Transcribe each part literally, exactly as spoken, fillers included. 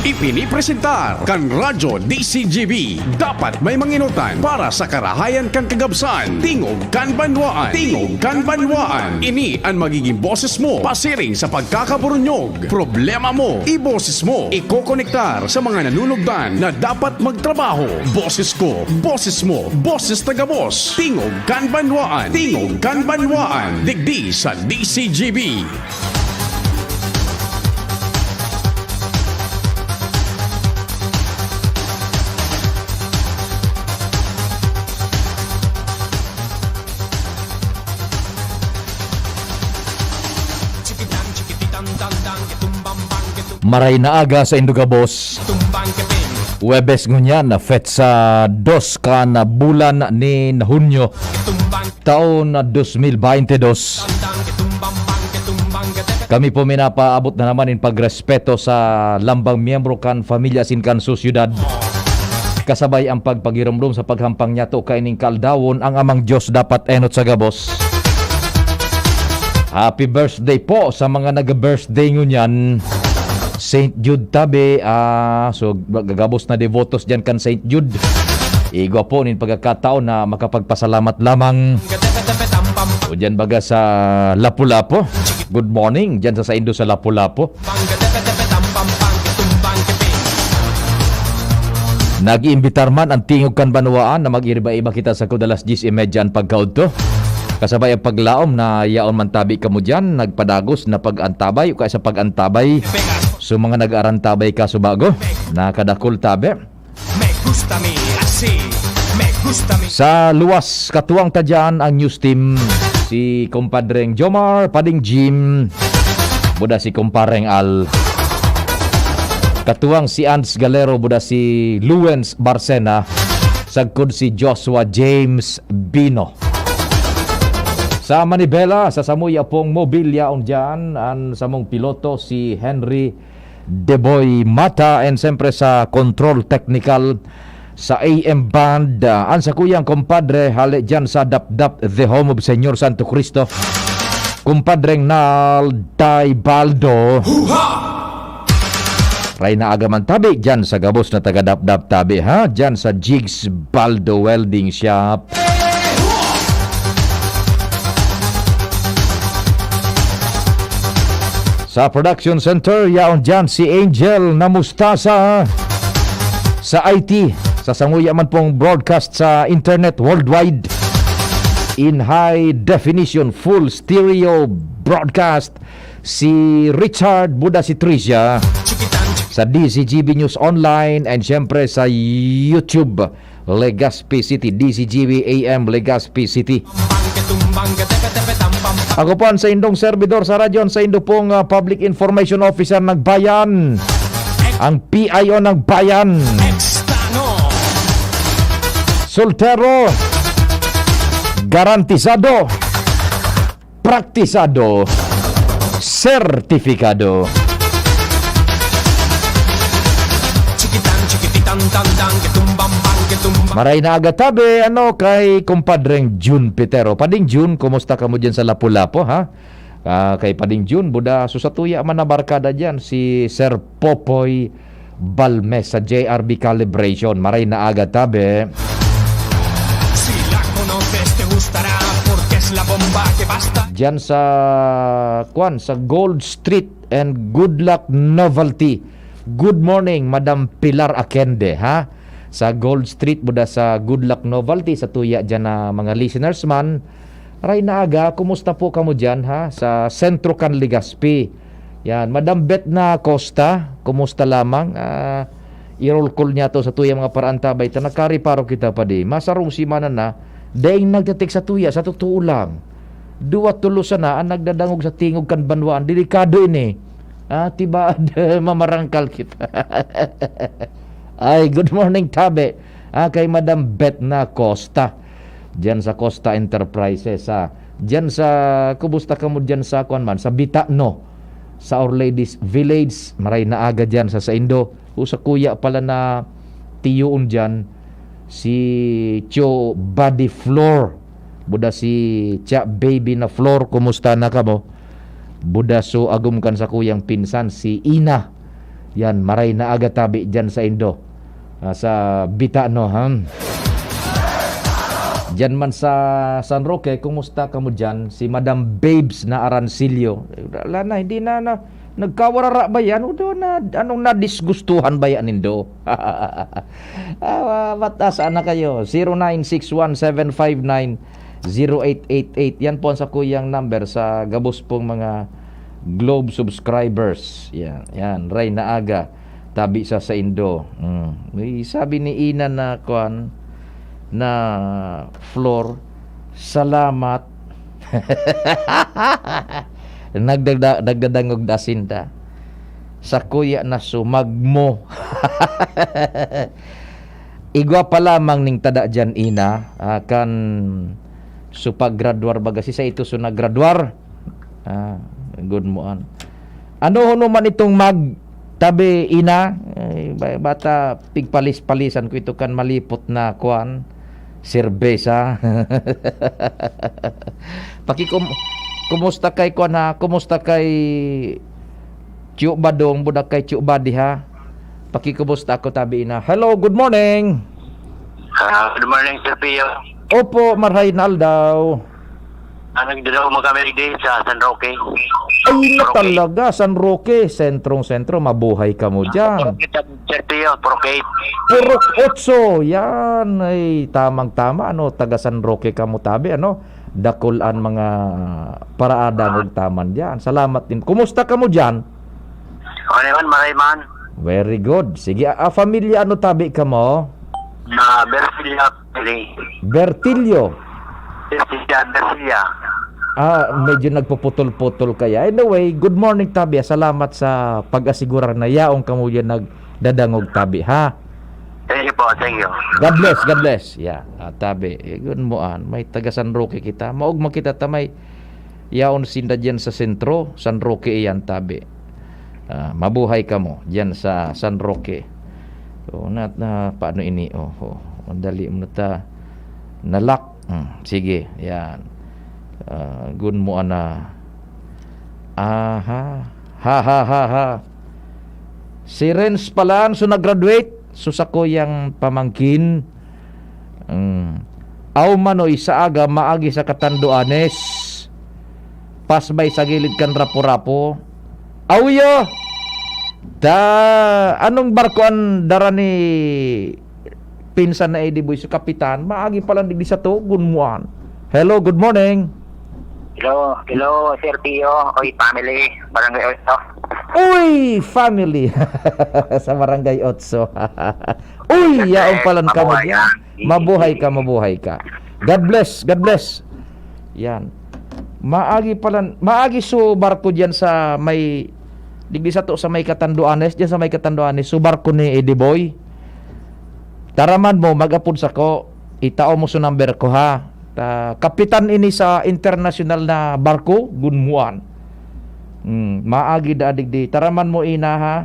Ipinipresentar kan Radyo D C G B. Dapat may manginotan para sa karahayan kan kagabsan. Tingog kan banwaan. Tingog kan banwaan. Ini an magiging boses mo pasiring sa pagkakaburunyog. Problema mo, iboses mo. Ikokonektar sa mga nanunugdan na dapat magtrabaho. Boses ko, boses mo, boses ta gabos. Tingog kan banwaan. Tingog kan banwaan. Digdi sa D C G B. Maray na aga sa indo gabos. Huwebes ngunyan, petsa dos kan bulan nin Hunyo, taon dos mil baynte dos. Kami po minapaabot na naman in pagrespeto sa lambang miyembro kan pamilya asin kan sosyedad. Kasabay ang pagpagiromdom sa paghampang niyato kaining kaaldawon, ang Amang Diyos dapat enot sa gabos. Happy birthday po sa mga nag-birthday ngunyan. Saint Jude tabi, ah, so gagabos na devotos diyan kan Saint Jude. Igwa po nin pagkakataon na makapagpasalamat lamang. O diyan baga sa Lapu-Lapu. Good morning diyan sa saindo sa Lapu-Lapu. Nag-iimbitar man ang tingog kan banwaan na mag-iriba-iba kita sa kudalas diyes y media an pagkaudto. Kasabay ang paglaom na yaon man tabi kamo diyan, nagpadagos na pag-antabay o kaya sa pag-antabay. So, mga nag-aarantabay ka, subago, nakadakul tabi. Me gusta mi, así, me gusta mi. Sa luwas, katuwang ta dyan ang news team, si Kumpadreng Jomar, Pading Jim, buda si Kumpareng Al. Katuwang si Ans Galero, buda si Luwens Barcena, sagkod si Joshua James Bino. Sa manibela, sa samuya pong mobilya, on dyan, an samong piloto, si Henry Deboy Mata, and siyempre sa control technical sa A M band, ah, an sakuyang kumpadre hale diyan sa Dapdap, the home of Señor Santo Cristo, kumpadreng Nal Daibaldo. Ray na aga man tabi diyan sa gabos na taga Dapdap tabi, ha, diyan sa Jigs Baldo Welding Shop. Sa production center, yaon diyan si Angel na Mustasa. Sa I T, sa sanguya man pong broadcast sa internet worldwide, in high definition, full stereo broadcast, si Richard Buda, si Tricia. Sa D C G B News Online and siyempre sa YouTube. Legazpi City, D C G B A M, Legazpi City. Ako po ang saindong servidor sa radyo, ang saindo pong, ah, Public Information Officer ng Bayan, ang P I O ng Bayan. Soltero, garantisado. Praktisado, sertifikado. Maray na aga tabi, ano, kay kumpadreng Jun Pitero. Pading Jun, kumusta kamo diyan sa Lapu-Lapu, ha? Ah, kay Pading Jun, buda, so sa tuya man na barkada diyan, si Sir Popoy Balmes sa J R B Calibration. Maray na aga tabi. Si La Conofes te gustará porque es la bomba que basta. Diyan sa, kwan, sa Gold Street and Good Luck Novelty. Good morning, Madam Pilar Akende, ha? Sa Gold Street, buda sa Good Luck Novelty, sa tuya diyan na mga listeners man. Maray na aga, kumusta po kamo diyan, ha? Sa sentro kan Legazpi. Yan, Madam Betna Costa, kumusta lamang? Ah, i-roll call niya to sa tuyang mga paraantabay ta nagkareparo kita pa di. Masarong semana na, daing nagtetext sa tuya, sa totoo lang. Duwa tulo sana ang nagdadangog sa tingog kan banwaan. Delikado ini. Ah, tibaad, mamarangkal kita. Ay, good morning, tabi. Ah, kay Madam Betna Costa. Diyan sa Costa Enterprises, ah. Diyan sa, kumusta kamo diyan sa, kuwan man, sa Bitano, sa Our Ladies Village, maray na aga diyan sa saindo. O sa kuya pala na tiyoon diyan, si Tio Buddy Flor. Buda si Tia Baby na Flor, kumusta na kamo? Buda so agom kan sa kuyang pinsan, si Ina. Yan, maray na aga tabi dyan sa Indo. Ah, sa Bitano, ha? Dyan man sa San Roque, kumusta kamo dyan? Si Madam Babes na Arancillo. Wala na, hindi na, na nagkawarara ba yan? O doon na, anong nadisgustuhan ba yan nindo? Ah, ba't asa na kayo? Zero nine six one seven five nine zero eight eight eight. Yan po ang sakuyang number sa gabos pong mga Globe subscribers. Yan, yan. Ray na aga. Tabi sa saindo. Mm. May sabi ni Ina na, kwan, na Flor, "Salamat." Nagdagda-, nagdadangog na sinda. Sa kuya na sumagmo. Igwa pa lamang ning tada diyan, Ina, ah, kan su paggraduar baga, si sa ito su naggraduar. Ah, good mo an. Ano huno man itong mag tabi, Ina? Ay, ba-, bata, pigpalis-palisan ko ito kan malipot na kuan, serbesa. Pakikum-, kumusta kay kuan, ha? Kumusta kay Tio Badong, budak kay Tio Badi, ha? Pakikumusta ako, tabi, Ina. Hello, good morning. Ah, good morning, Sir Pio. Opo, marhay na aldaw. Ah, nagdala mo kami di sa San Roque. Ay, na Roque. Talaga, San Roque, sentrong-sentro. Mabuhay kamo diyan. Purok eight, Sir Pio, Purok eight. Purok Otso, yan. Ay, tamang-tama, ano, taga San Roque kamo, tabi, ano? Dakul an mga paraadang ug taman diyan. Salamat din. Kumusta kamo diyan? Okay man, maray man. Very good. Sige, ah, familia, ano tabi kamo? Na Bersilia, Pili. Bertilio. Bersilia, Bersilia. Ah, medyo nagpuputol-putol kaya. Anyway, good morning, tabi. Salamat sa pag-asigurar na yaon kamo diyan nagdadangog, tabi, ha? Thank you po, thank you. God bless, God bless. Yeah, ah, tabi. Eh, good mo an. May taga San Roque kita. Maog man kita ta may yaon sinda diyan sa sentro, San Roque iyan, tabi. Ah, mabuhay kamo diyan sa San Roque. So, na, na, paano ini? Oh, oh. Ang dali mo na ta. Nalak. Hmm, sige, yan. Ah, gun mo ana. Aha. Ha, ha, ha, ha. Si Renz palan, so nag-graduate, so sakuyang pamangkin. Mm. Aw manoy sa aga, maagi sa katanduanes. Pasbay sa gilid kan rapo-rapo. Aw, iyo! Ta, anong barko an dara ni pinsan na Eddie Boy? So, kapitan, maagi pa lang digdi sa to, gunmuan. Hello, good morning. Hello, hello, Sir Pio. Oy, family, Barangay Otso. Uy, family. Sa Barangay Otso. Uy, yaon palan kamo diyan. Mabuhay ka, mabuhay ka. God bless, God bless. Yan. Maagi palan, maagi so barko diyan sa may, digdi sa to, sa may Katanduanes, diyan sa may Katanduanes, so barko ni Eddie Boy. Taraman mo, mag-apod sako, itao mo so number ko, ha. Ta, kapitan ini sa internasyonal na barko, gunmuan. Hmm, maagi da digdi. Taraman mo, ina, ha.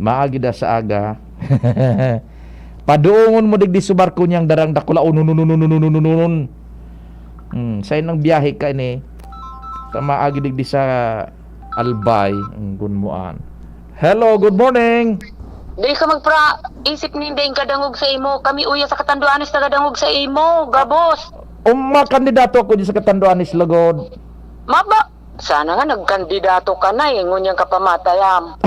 Maagi da sa aga. Paduongon mo digdi sa barko niyang darang dakula. Unununununununununun. Hmm, sa inang biyahe ka ini. Sa maagi digdi sa Albay, ang gunmuan. Hello, good morning. Dai ka magpra-, isip nin dai kadangog sa imo. Kami uya sa Katanduanes nagadangog sa imo, gabos. Um, makandidato ako dyan sa Katanduanes, lugod. Maba, sana nga nagkandidato ka na eh, ngunyan ka pamatayam.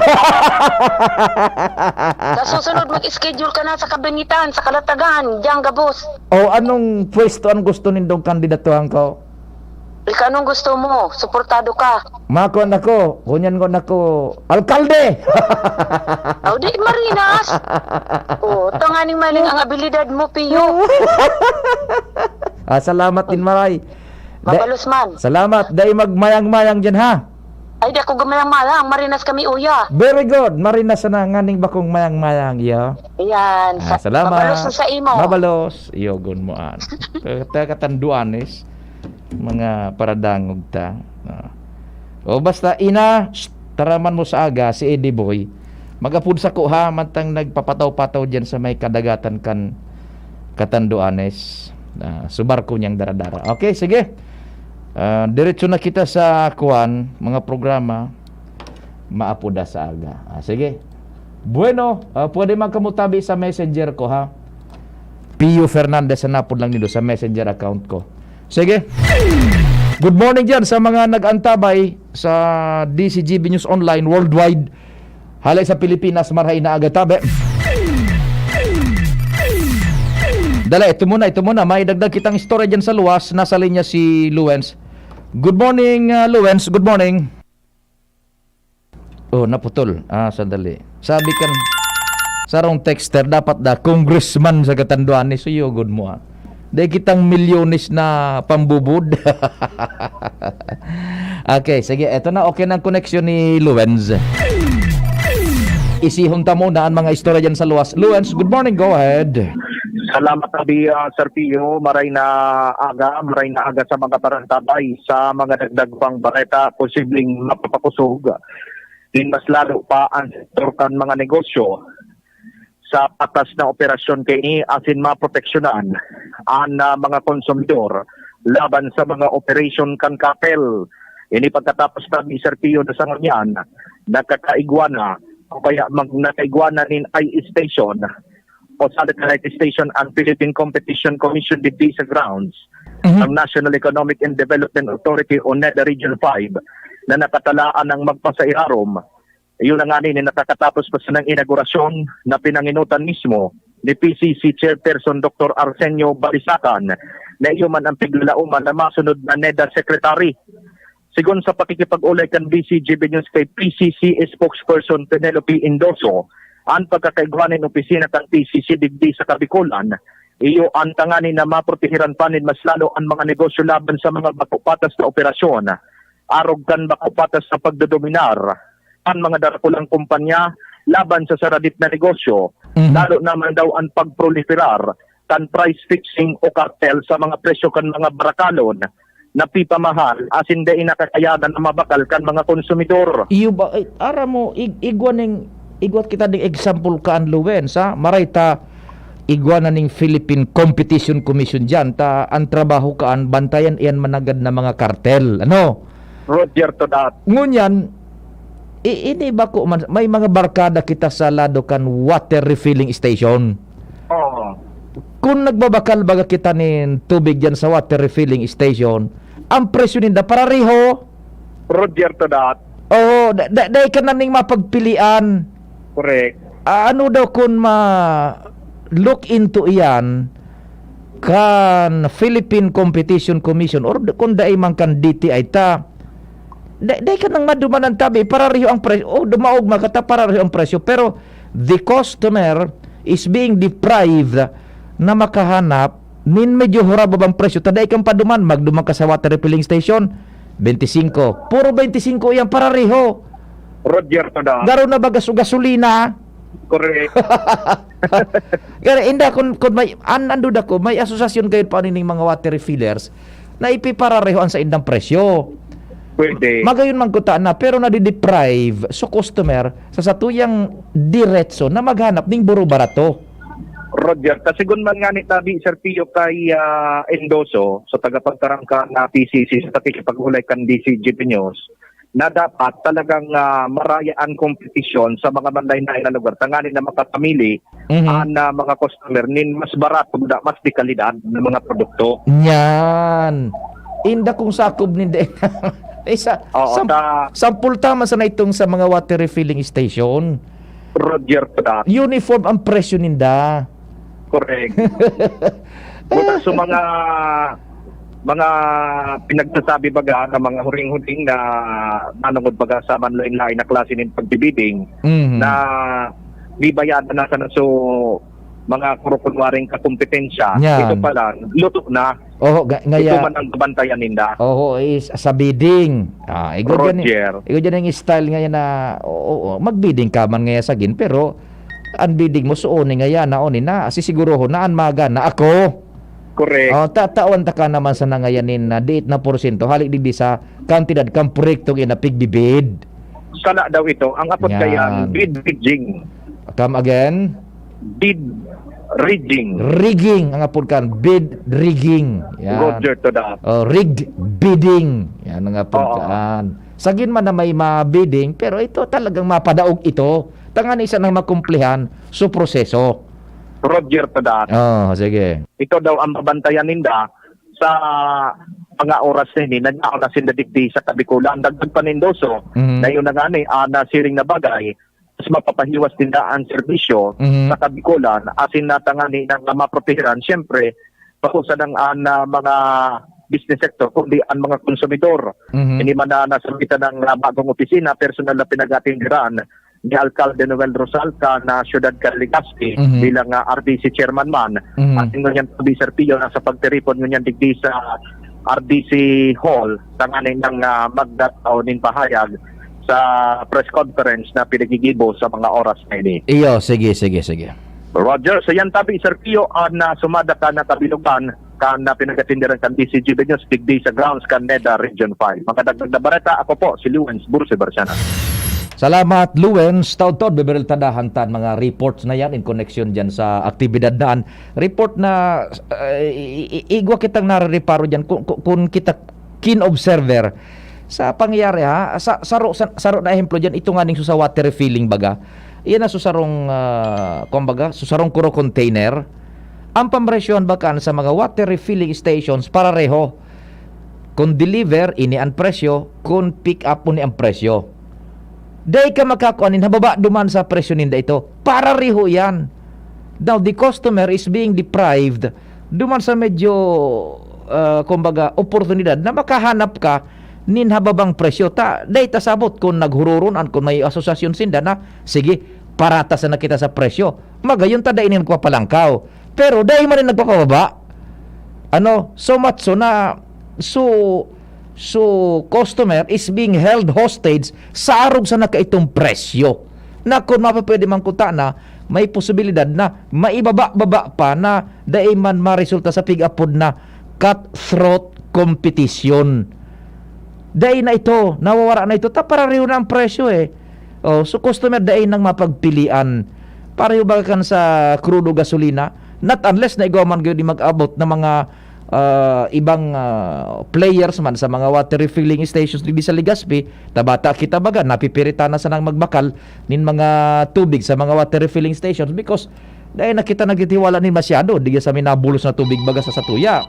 Sa susunod, mag-schedule ka na sa Kabinitan, sa Kalatagan, diyan, gabos. O, anong pwesto ang gusto nindong kandidatuhan ko? Ika, anong gusto mo? Suportado ka. Makuan ako, ngunyan ko nako, alkalde! Aw, di, Marinas! O, tanganing maling ang abilidad mo, Pio. Ah, salamat din, Maray. Da-, mabalos man. Salamat. Dai magmayang-mayang dyan, ha? Ay, di ako gamayang-mayang. Marinas kami, uya. Very good. Marinas na nganing bakong mayang-mayang, iyo. Ayan. Ah, sa-, salamat. Mabalos na sa imo. Mabalos. Iyo, gun mo, an. Taga Katanduanes. Mga paradangog ta. Ah. O, basta, ina, shh, taraman mo sa aga, si Eddie Boy. Mag-apod sako, ha, mantang nagpapataw-pataw diyan sa may kadagatan kan Katanduanes. Ah, so barko niyang dara-dara. Okay, sige. Ah, diretso na kita sa kuwan, mga programa. Maapoda sa aga. Ah, sige. Bueno, ah, pwede man kamo tabi sa messenger ko, ha? Pio Fernandez, hanapon lang nindo sa messenger account ko. Sige. Good morning dyan sa mga nag-antabay sa D C G B News Online worldwide. Hale sa Pilipinas, marahay na aga tabi. Dala, ito muna, ito muna. May dagdag kitang istorya dyan sa luwas. Nasa linya si Luwens. Good morning, ah, Luwens. Good morning. Oh, naputol. Ah, sandali. Sabi kan sarong texter, dapat da congressman sa Catanduanes. Suyogod mo, ah. Dai kitang milyones na pambubod. Okay, sige. Eto na, okay na ang koneksyon ni Luwens. Isihon ta muna ang mga istorya dyan sa luwas. Luwens, good morning. Go ahead. Salamat, Abi, ah, Sir Pio. Maray na aga, maray na aga sa mga parantabay. Sa mga dagdag pang bareta, posibleng mapapakusog nin mas lalo pa ang sektor kan mga negosyo sa patas na operasyon kaini asin maproteksyonan an, ah, mga konsumidor laban sa mga operasyon kan kartel. Ini pagkatapos na, Mister Pio, na sa ngunyan, nagkakaigwa na o kaya mag-, nakaigwa na nin eye station o satellite station ang Philippine Competition Commission digdi sa grounds Mhm. ng National Economic and Development Authority o NEDA Region five na nakatalaan ng magpasailarom. Iyon na nga ni nakakatapos pa sanang inaugurasyon na pinanginutan mismo ni P C C Chairperson Doctor Arsenio Balisacan na iyo man ang piglalaoman na masunod na NEDA Secretary. Sigon sa pakikipag-olay kan D C G B News kay P C C Spokesperson Penelope Indoso, an pagkakaigwa nin opisina kan P C C digdi sa Kabikolan, iyo an tanganing na maprotehiran pa nin mas lalo an mga negosyo laban sa mga bako patas na operasyon, arog kan bako patas na pagdodominar kan mga darakulang kumpanya laban sa saradit na negosyo, Mhm. lalo na man daw an pagproliferar kan price fixing o kartel sa mga presyo kan mga barakalon na pipamahal asin dai nakakayanan na mabakal kan mga konsumidor. Iyo ba, eh, aram mo, ig-, igwa ning, igwa kita ning example kan Luwens, ha? Maray ta igwa na ning Philippine Competition Commission diyan, ta ang trabaho kaan, bantayan iyan managad na mga kartel. Ano? Roger to that. Ngunyan, i-, ini bako man, may mga barkada kita sa lado kan water refilling station. Oo. Kung nagbabakal baga kita nin tubig diyan sa water refilling station, ang presyo ninda parareho. Roger to that. Oo, da-, da-, dai ka na ning mapagpilian. Correct. Ah, ano daw kun ma-look into iyan kan Philippine Competition Commission or d-, kun dai man kan D T I ta, da-, dai ka nang maduman ang tabi, parareho ang presyo. O, dumaog man ka ta, parareho ang presyo. Pero the customer is being deprived na makahanap nin medyo hurababang presyo. Ta dai kang paduman, magduman ka sa water refilling station, bente singko. Puro bente singko yan, parareho. Roger to that. Garo na baga sa gasolina. Correct. Kaya inda, kung, kung may, an-, an duda ko, may asosasyon kayo pa ning mga water refillers na ipiparareho ang saindang presyo. Pwede. Magayon man kuta na, pero nadideprive so customer sa satuyang diretso na maghanap ning buro barato. Roger, ta sigon man ngani tabi, Sir Pio, kay, ah, Endoso, sa tagapagtarangka na P C C, sa pakikipag-olay kan D C G P News, na dapat talagang, ah, maraya ang kompetisyon sa mga manlaen-laen na lugar, tanganing na makapamili Mhm. an, ah, mga customer nin mas barato, da-, mas de kalidad na mga produkto. Yan. Inda kung sakob ninda. Isa, Oo, sam-, ta- sampol tama sana itong sa mga water refilling station. Roger to that. Uniform ang presyo ninda. Correct. Buta sa mga, mga pinagsasabi baga na mga huring-huring na nanungod baga sa manlain-lain na klase nin pagbibidding Mhm. na bibayadan na sana so mga kuro-kunwaring kakompetensya. Yan. Ito pala, luto na. Oho, ga-, Ito ngaya man ang babantayan ninda. Oho, is sa bidding. Ah, igo dyan, Roger. Igo dyan ang style ngayon na, oo, oo, magbidding ka man ngaya sagin, pero ang bidding mo, suoni ngaya, naoni na, sisigurohon na, an maga na ako. Correct. Oh, tatawan ta ka naman sa nangayanin na diit na porsyento, halik digdi sa kantidad kang proyektong inapigbibid. Sala daw ito. Ang apod Yan. kayang bid rigging. Come again? Bid rigging. Rigging ang apod kan. Bid rigging. Yan. Roger to that. Oh, rigged bidding. Yan ang apod Oo. kan. Sagin man na may ma-bidding, pero ito talagang mapadaog ito. Tanganing sanang makumplihan su proseso. Roger Padas. Oh, sige. Ito daw ang babantayan ninda sa mga oras na ini, naglaon na sinda digdi sa Kabikulan. Dagdag pa nin Doso, Mhm. na yun na nga ni, ah, nasiring na bagay, mas mapapahiwas ninda ang serbisyo Mhm. sa Kabikulan, asin na tangani nang maprotehiran, siyempre, bako sana ang, ah, mga business sector, kundi ang mga konsumidor. Mhm. Ini man na nasambitan ng, ah, bagong opisina, personal na pinag-atindiran ni Alcalde Noel Rosalca na siyudad kan Legazpi Mhm. bilang, ah, R D C chairman man. Mhm. Asin ngunyan tabi, Sir Pio, nasa pagtiripon ngunyan digdi sa R D C Hall, tanganing nang, ah, magdataw nin pahayag sa press conference na pinagigibo sa mga oras na ini. Iyo, sige, sige, sige. Roger, sa yan tabi, Sir Pio, an, ah, sumada kan kabilugan kan, ah, pinagatindiran kan D C G B News, digdi sa grounds kan NEDA Region five. Mga dagdag na bareta, ako po si Lewens Bursi Barciana. Salamat, Lewens. Taud-taud, bibiril ta dahan tan mga reports na yan in connection dyan sa aktibidad na an. Report na, uh, i-, i-, igwa kitang narareparo dyan kung, kung, kung kita keen observer sa pangyayari, ha? Sa, saro, sa, saro na ehemplo dyan, ito nga ning sa water refilling baga. Iyan na sa sarong, ah, kumbaga, sa sarong kuro container. Ang pampresyohan bakan sa mga water refilling stations, parareho. Kung deliver, ini ang presyo. Kung pick up, ini ang presyo. Dai ka makakuha nin hababa duman sa presyo ninda ito. Parareho yan. Now, the customer is being deprived duman sa medyo, ah, kumbaga, oportunidad na makahanap ka nin hababang presyo. Ta, dai ta sabot kung naghururon an, kung may asosasyon sinda na, "Sige, paratasan na kita sa presyo." Magayon ta dai nin nagpapalangkaw. Pero dai man nin nagpapababa. Ano, so much so na, so, so customer is being held hostage sa arog sa nakaitong presyo. Na kung mapapwede man kuta na, may posibilidad na maibaba-baba pa na dai man maresulta sa pig-apod na cutthroat competition. Dai na ito, nawawara na ito, ta parareho na ang presyo eh. Oh, so customer dai nang mapagpilian. Pareho ba kan sa crudo gasolina? Not unless na igwa man gyud mag-abot na mga, ah, ibang, ah, players man sa mga water refilling stations digdi sa Legazpi, tabata kita baga, napipiritan na sanang magbakal nin mga tubig sa mga water refilling stations because dai na kita nagtitiwala nin masyado, digdi sa may nabulos na tubig baga sa satuya.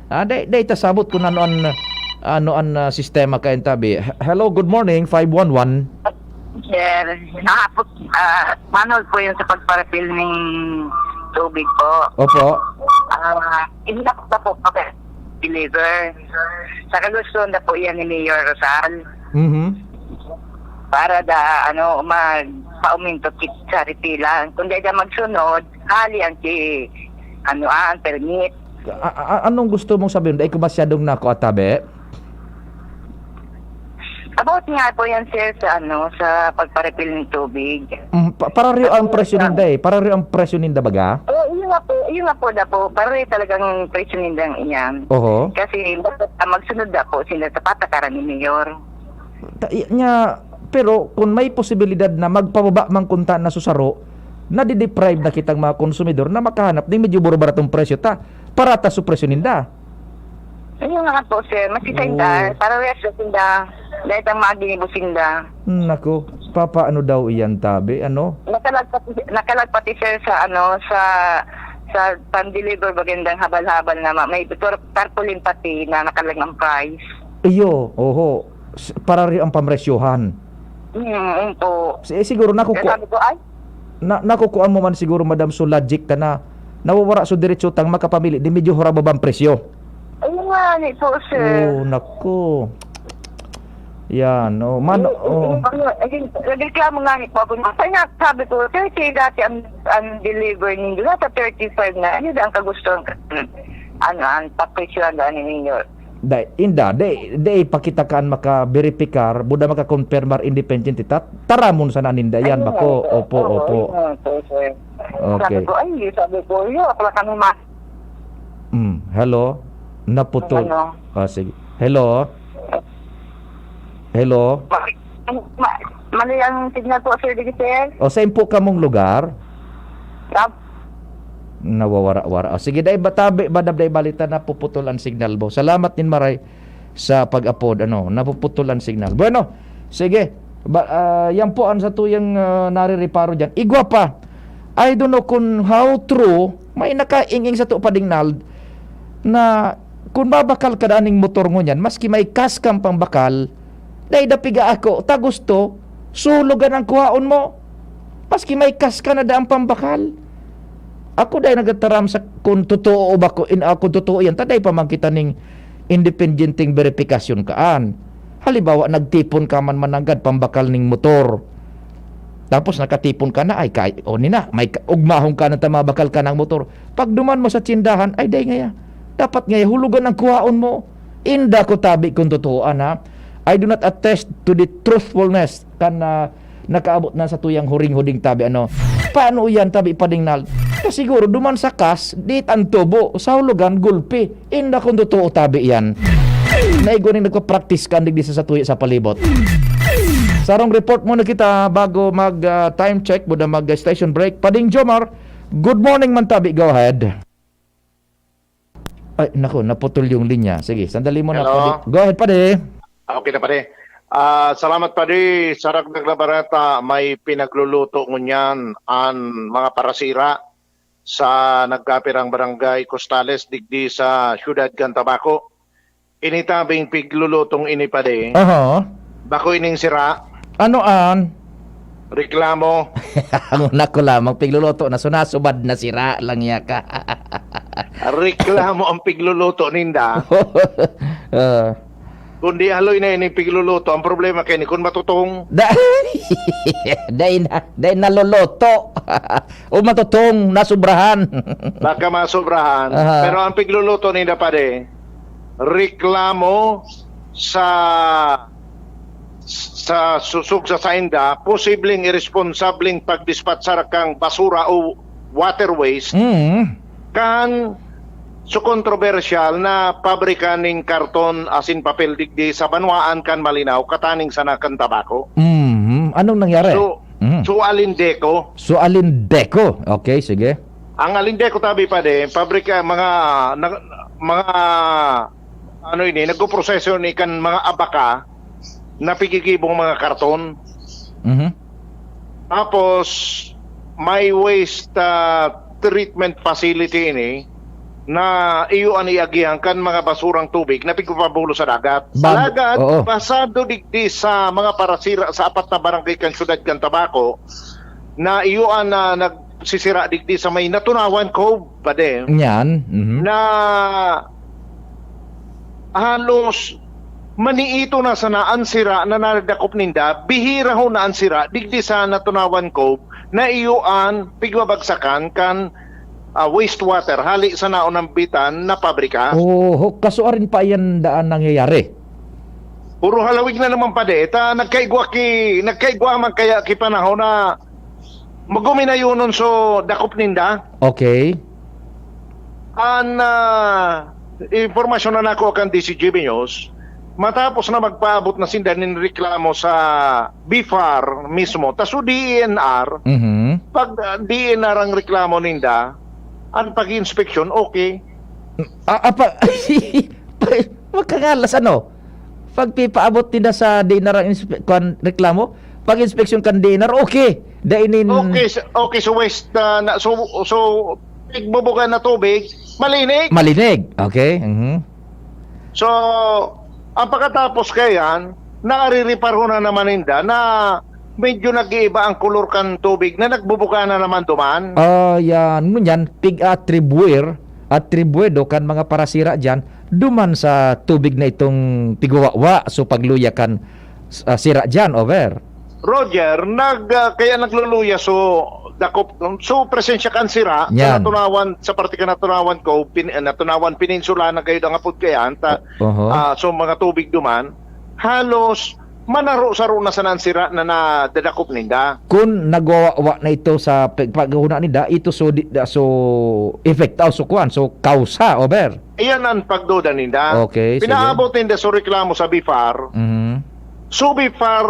Ah, dai, dai ta sabot kung ano an, ano an, ah, sistema kayan tabi. H-, hello, good morning, five one one. Sir, nahapot, ah, manual po yun sa pagpa-refill ng tubig po. Opo. Ah, hindi na po, po, po deliver. Sa kagusto na po yan ni Mayor Rosal. Mhm. Para da, ano, magpauminto kit sa refill lang. Kung dai da magsunod, hali ang ki-, ano, ah, ang permit. A-, a-, anong gusto mong sabihin? Dai ko masyadong nakuha, tabi. About nga po yan, sir, sa ano, sa pagpa-refill ng tubig. Mm, pa-, parareho ang presyo ninda eh. Parareho ang presyo ninda baga? Oh, yun nga po, yun nga po, da po. Parareho talagang presyo ninda iyan. Oho. Kasi, basta magsunod da po sila sa patakaran ni Mayor. Ta-, i-, nya, pero kung may posibilidad na magpababa man kunta na susaro, nadideprive na kitang mga konsumidor na makahanap ning medyo buro-baratong presyo ta, parata su presyo ninda. Ayun nga po, sir. Masisay Oo. ta, para rest na sinda. Dahil ang mga ginibo sinda. Nako, papaano daw iyan, tabi? Ano? Nakalag pati, nakalag pati, sir, sa ano, sa, sa pan-deliver, magandang habal-habal na ma-, may tar-, tarpaulin pati na nakalag ang price. Iyo, oho. S-, parareho ang pamresyohan. Mm, yun po. Si-, eh, siguro Kaya nakuku-, sabi ko, "Ay." na-, nakukuha mo man siguro, madam, so logic ta na nawawara so diretso tang makapamili di medyo hurababang presyo. Ayun nga, ni po, sir. Oh, nako. Yan, oh, man, Eh, eh, oh. eh, ano, eh, nagreklamo nga ni po ako. Kaya nga, sabi ko, "Sir, si dati ang, ang deliver ninyo, nasa thirty-five na. Ano ba ang kagusto ng, ano, ang papresyo ang daan ninyo?" Dai, inda, dai, dai pa kita kan makaberipikar, buda makakonpermar independent ita, taramon sana ninda yan, Ayun bako. nga, sir. Opo, Oo, opo. Yun nga, sir, sir. Okay. Sabi ko, "Ay, sabi ko, yun, ako lang kami ma-" Mm, hello? Naputol. Ano? Ah, sige. Hello? Hello? Ma-, ma-, mali ang signal po, sir, dito, sir. O, saan po kamong lugar? Sab- Nawawara-wara. O, sige, dai ba, tabi, badab, dai balita, napuputol ang signal mo. Salamat nin maray. sa pag-apod, ano, napuputol ang signal. Bueno, sige. Ba, ah, yan po ang satuyang, ah, narireparo diyan. Igwa pa, I don't know kung how true, may nakaing-ing sato pa ding Nald, na kun babakal ka daning motor ngunyan, maski may kas kang pangbakal, dai da piga ako, ta gusto, sulogan ang kuhaon mo. Maski may kas ka na daang pangbakal. Ako dai nagataram sa kung totoo o ba ko, in, ah, kung totoo yan, ta dai pa man kita ning independenteng beripikasyon kaan. Halimbawa, nagtipon ka man mananggad pambakal ning motor. Tapos nakatipon ka na, ay, kay, o ni na, may ka, ugmahon ka na ta mabakal ka ng motor. Pag duman mo sa tsindahan, ay, dai ngaya. Dapat ngaya, hulugan ang kuhaon mo. Inda ko tabi kung totoo, ana. I do not attest to the truthfulness kan, ah, nakaabot na sa tuyang huring-huding tabi, ano. Paano yan, tabi pa ding Nald? Kasi siguro, duman sa kas, dit ang tubo, sa hulugan, gulpi. Inda kung totoo tabi yan. Naigwa ning nagpa-practice ka, digdi sa, sa tuya sa palibot. Sarong report muna kita bago mag, ah, time check, buda mag, ah, station break. Pading Jomar, good morning man tabi, go ahead. Ay, naku, naputol yung linya. Sige, sandali muna, Hello? Padi. Go ahead, Padi. Okay na, Padi. Ah, salamat, Padi. Sa Ragdag na Bareta, may pinagluluto ngunyan an mga parasira sa nagkapirang barangay Costales, digdi sa siyudad kan Tabaco. Ini tabing piglulutong ini, Padi. Aha. Bako ining sira. Ano an? Reklamo. Ang una ko lamang, pigluluto na, so nasubad na sira lang yaka. Reklamo ang pigluluto ninda. Ah. Kundi haloy na ini pigluluto, ang problema kay ni kun matutong. Da-, dai na, dai naluluto. O matutong, nasubrahan. Baka masobrahan. Aha. Pero ang pigluluto ninda, Padi, reklamo sa, sa susog sa sainda, posibleng iresponsabling pagdispatsar kang basura o water waste Mm. kan su kontrobersyal na pabrika ning karton asin papel digdi sa banwaan kan Malinao, kataning sana kan Tabaco. Mhm. Anong nangyari? So, Mhm. so Alindeco. So Alindeco. Okay, sige. Ang Alindeco, tabi, Padi, pabrika, mga, na, mga, ano ini, nagpoproseso ni kan mga abaka na pigigibong mga karton. Mhm. Tapos, may waste, ah, treatment facility ini na iyo an iagihan kan mga basurang tubig na pigpapabulos sa dagat. Bab-, Alagad, oo. Basado digdi sa mga parasira sa apat na barangay kan siyudad kan Tabaco, na iyo an, ah, nagsisira digdi sa may Natunawan Cove, Padi. Yan, mhm. Na halos maniito na sana an sira na nadakop ninda, bihira ho na an sira digdi sa Natunawan Cove na iyo an pigmabagsakan kan, ah, wastewater hali sa naunambitan na pabrika. Oho, kaso arin pa yan daan nangyayari? Puro halawig na naman, Padi. Ta nagkaigwa ki, nagkaigwa man kaya ki panahon na maguminayonon so dakop ninda. Okay. An, ah, impormasyon na nakuha kan D C G B News, matapos na magpaabot na sinda nin reklamo sa B F A R mismo, ta so D E N R, Mhm. pag, ah, D E N R ang reklamo ninda, ang pag-inspeksyon, okay. Ah, apa, makangalas, ano? Pagpipaabot ninda sa D E N R ang inspe-, kwan, reklamo, pag-inspeksyon kan D E N R, okay. Dai nin Okay, so, okay, so waste, ah, na, so, so, pigbubugan na tubig, malinig. Malinig. Okay. Mhm. So, ang pagkatapos kayan, nariripar ho na naman ninda na medyo nag-iiba ang kolor kan tubig na nagbubuga na naman duman. Ah, yan. Ngunyan, pig-atribuir, atribuedo kan mga parasira diyan, duman sa tubig na itong pigwawa, so pagluya kan, ah, sira diyan, over. Roger, nag, ah, kaya nagluluya so dakop, so presensya kan sira sa Yan. Natunawan, sa parte kan Natunawan Cove, pin-, ah, Natunawan Peninsula na kayo ang apod kayan, ta, Oho. ah, so mga tubig duman, halos manaro-saro na sana an sira na nadadakop ninda. Kun nagwawawa na ito sa pag-, paghuna ninda, ito so di, da, so effect, oh, so kuwan, so kausa, over. Iyan ang pagduda ninda. Okay, sige. Pinaabot ninda so reklamo sa B F A R. Mhm. So B F A R,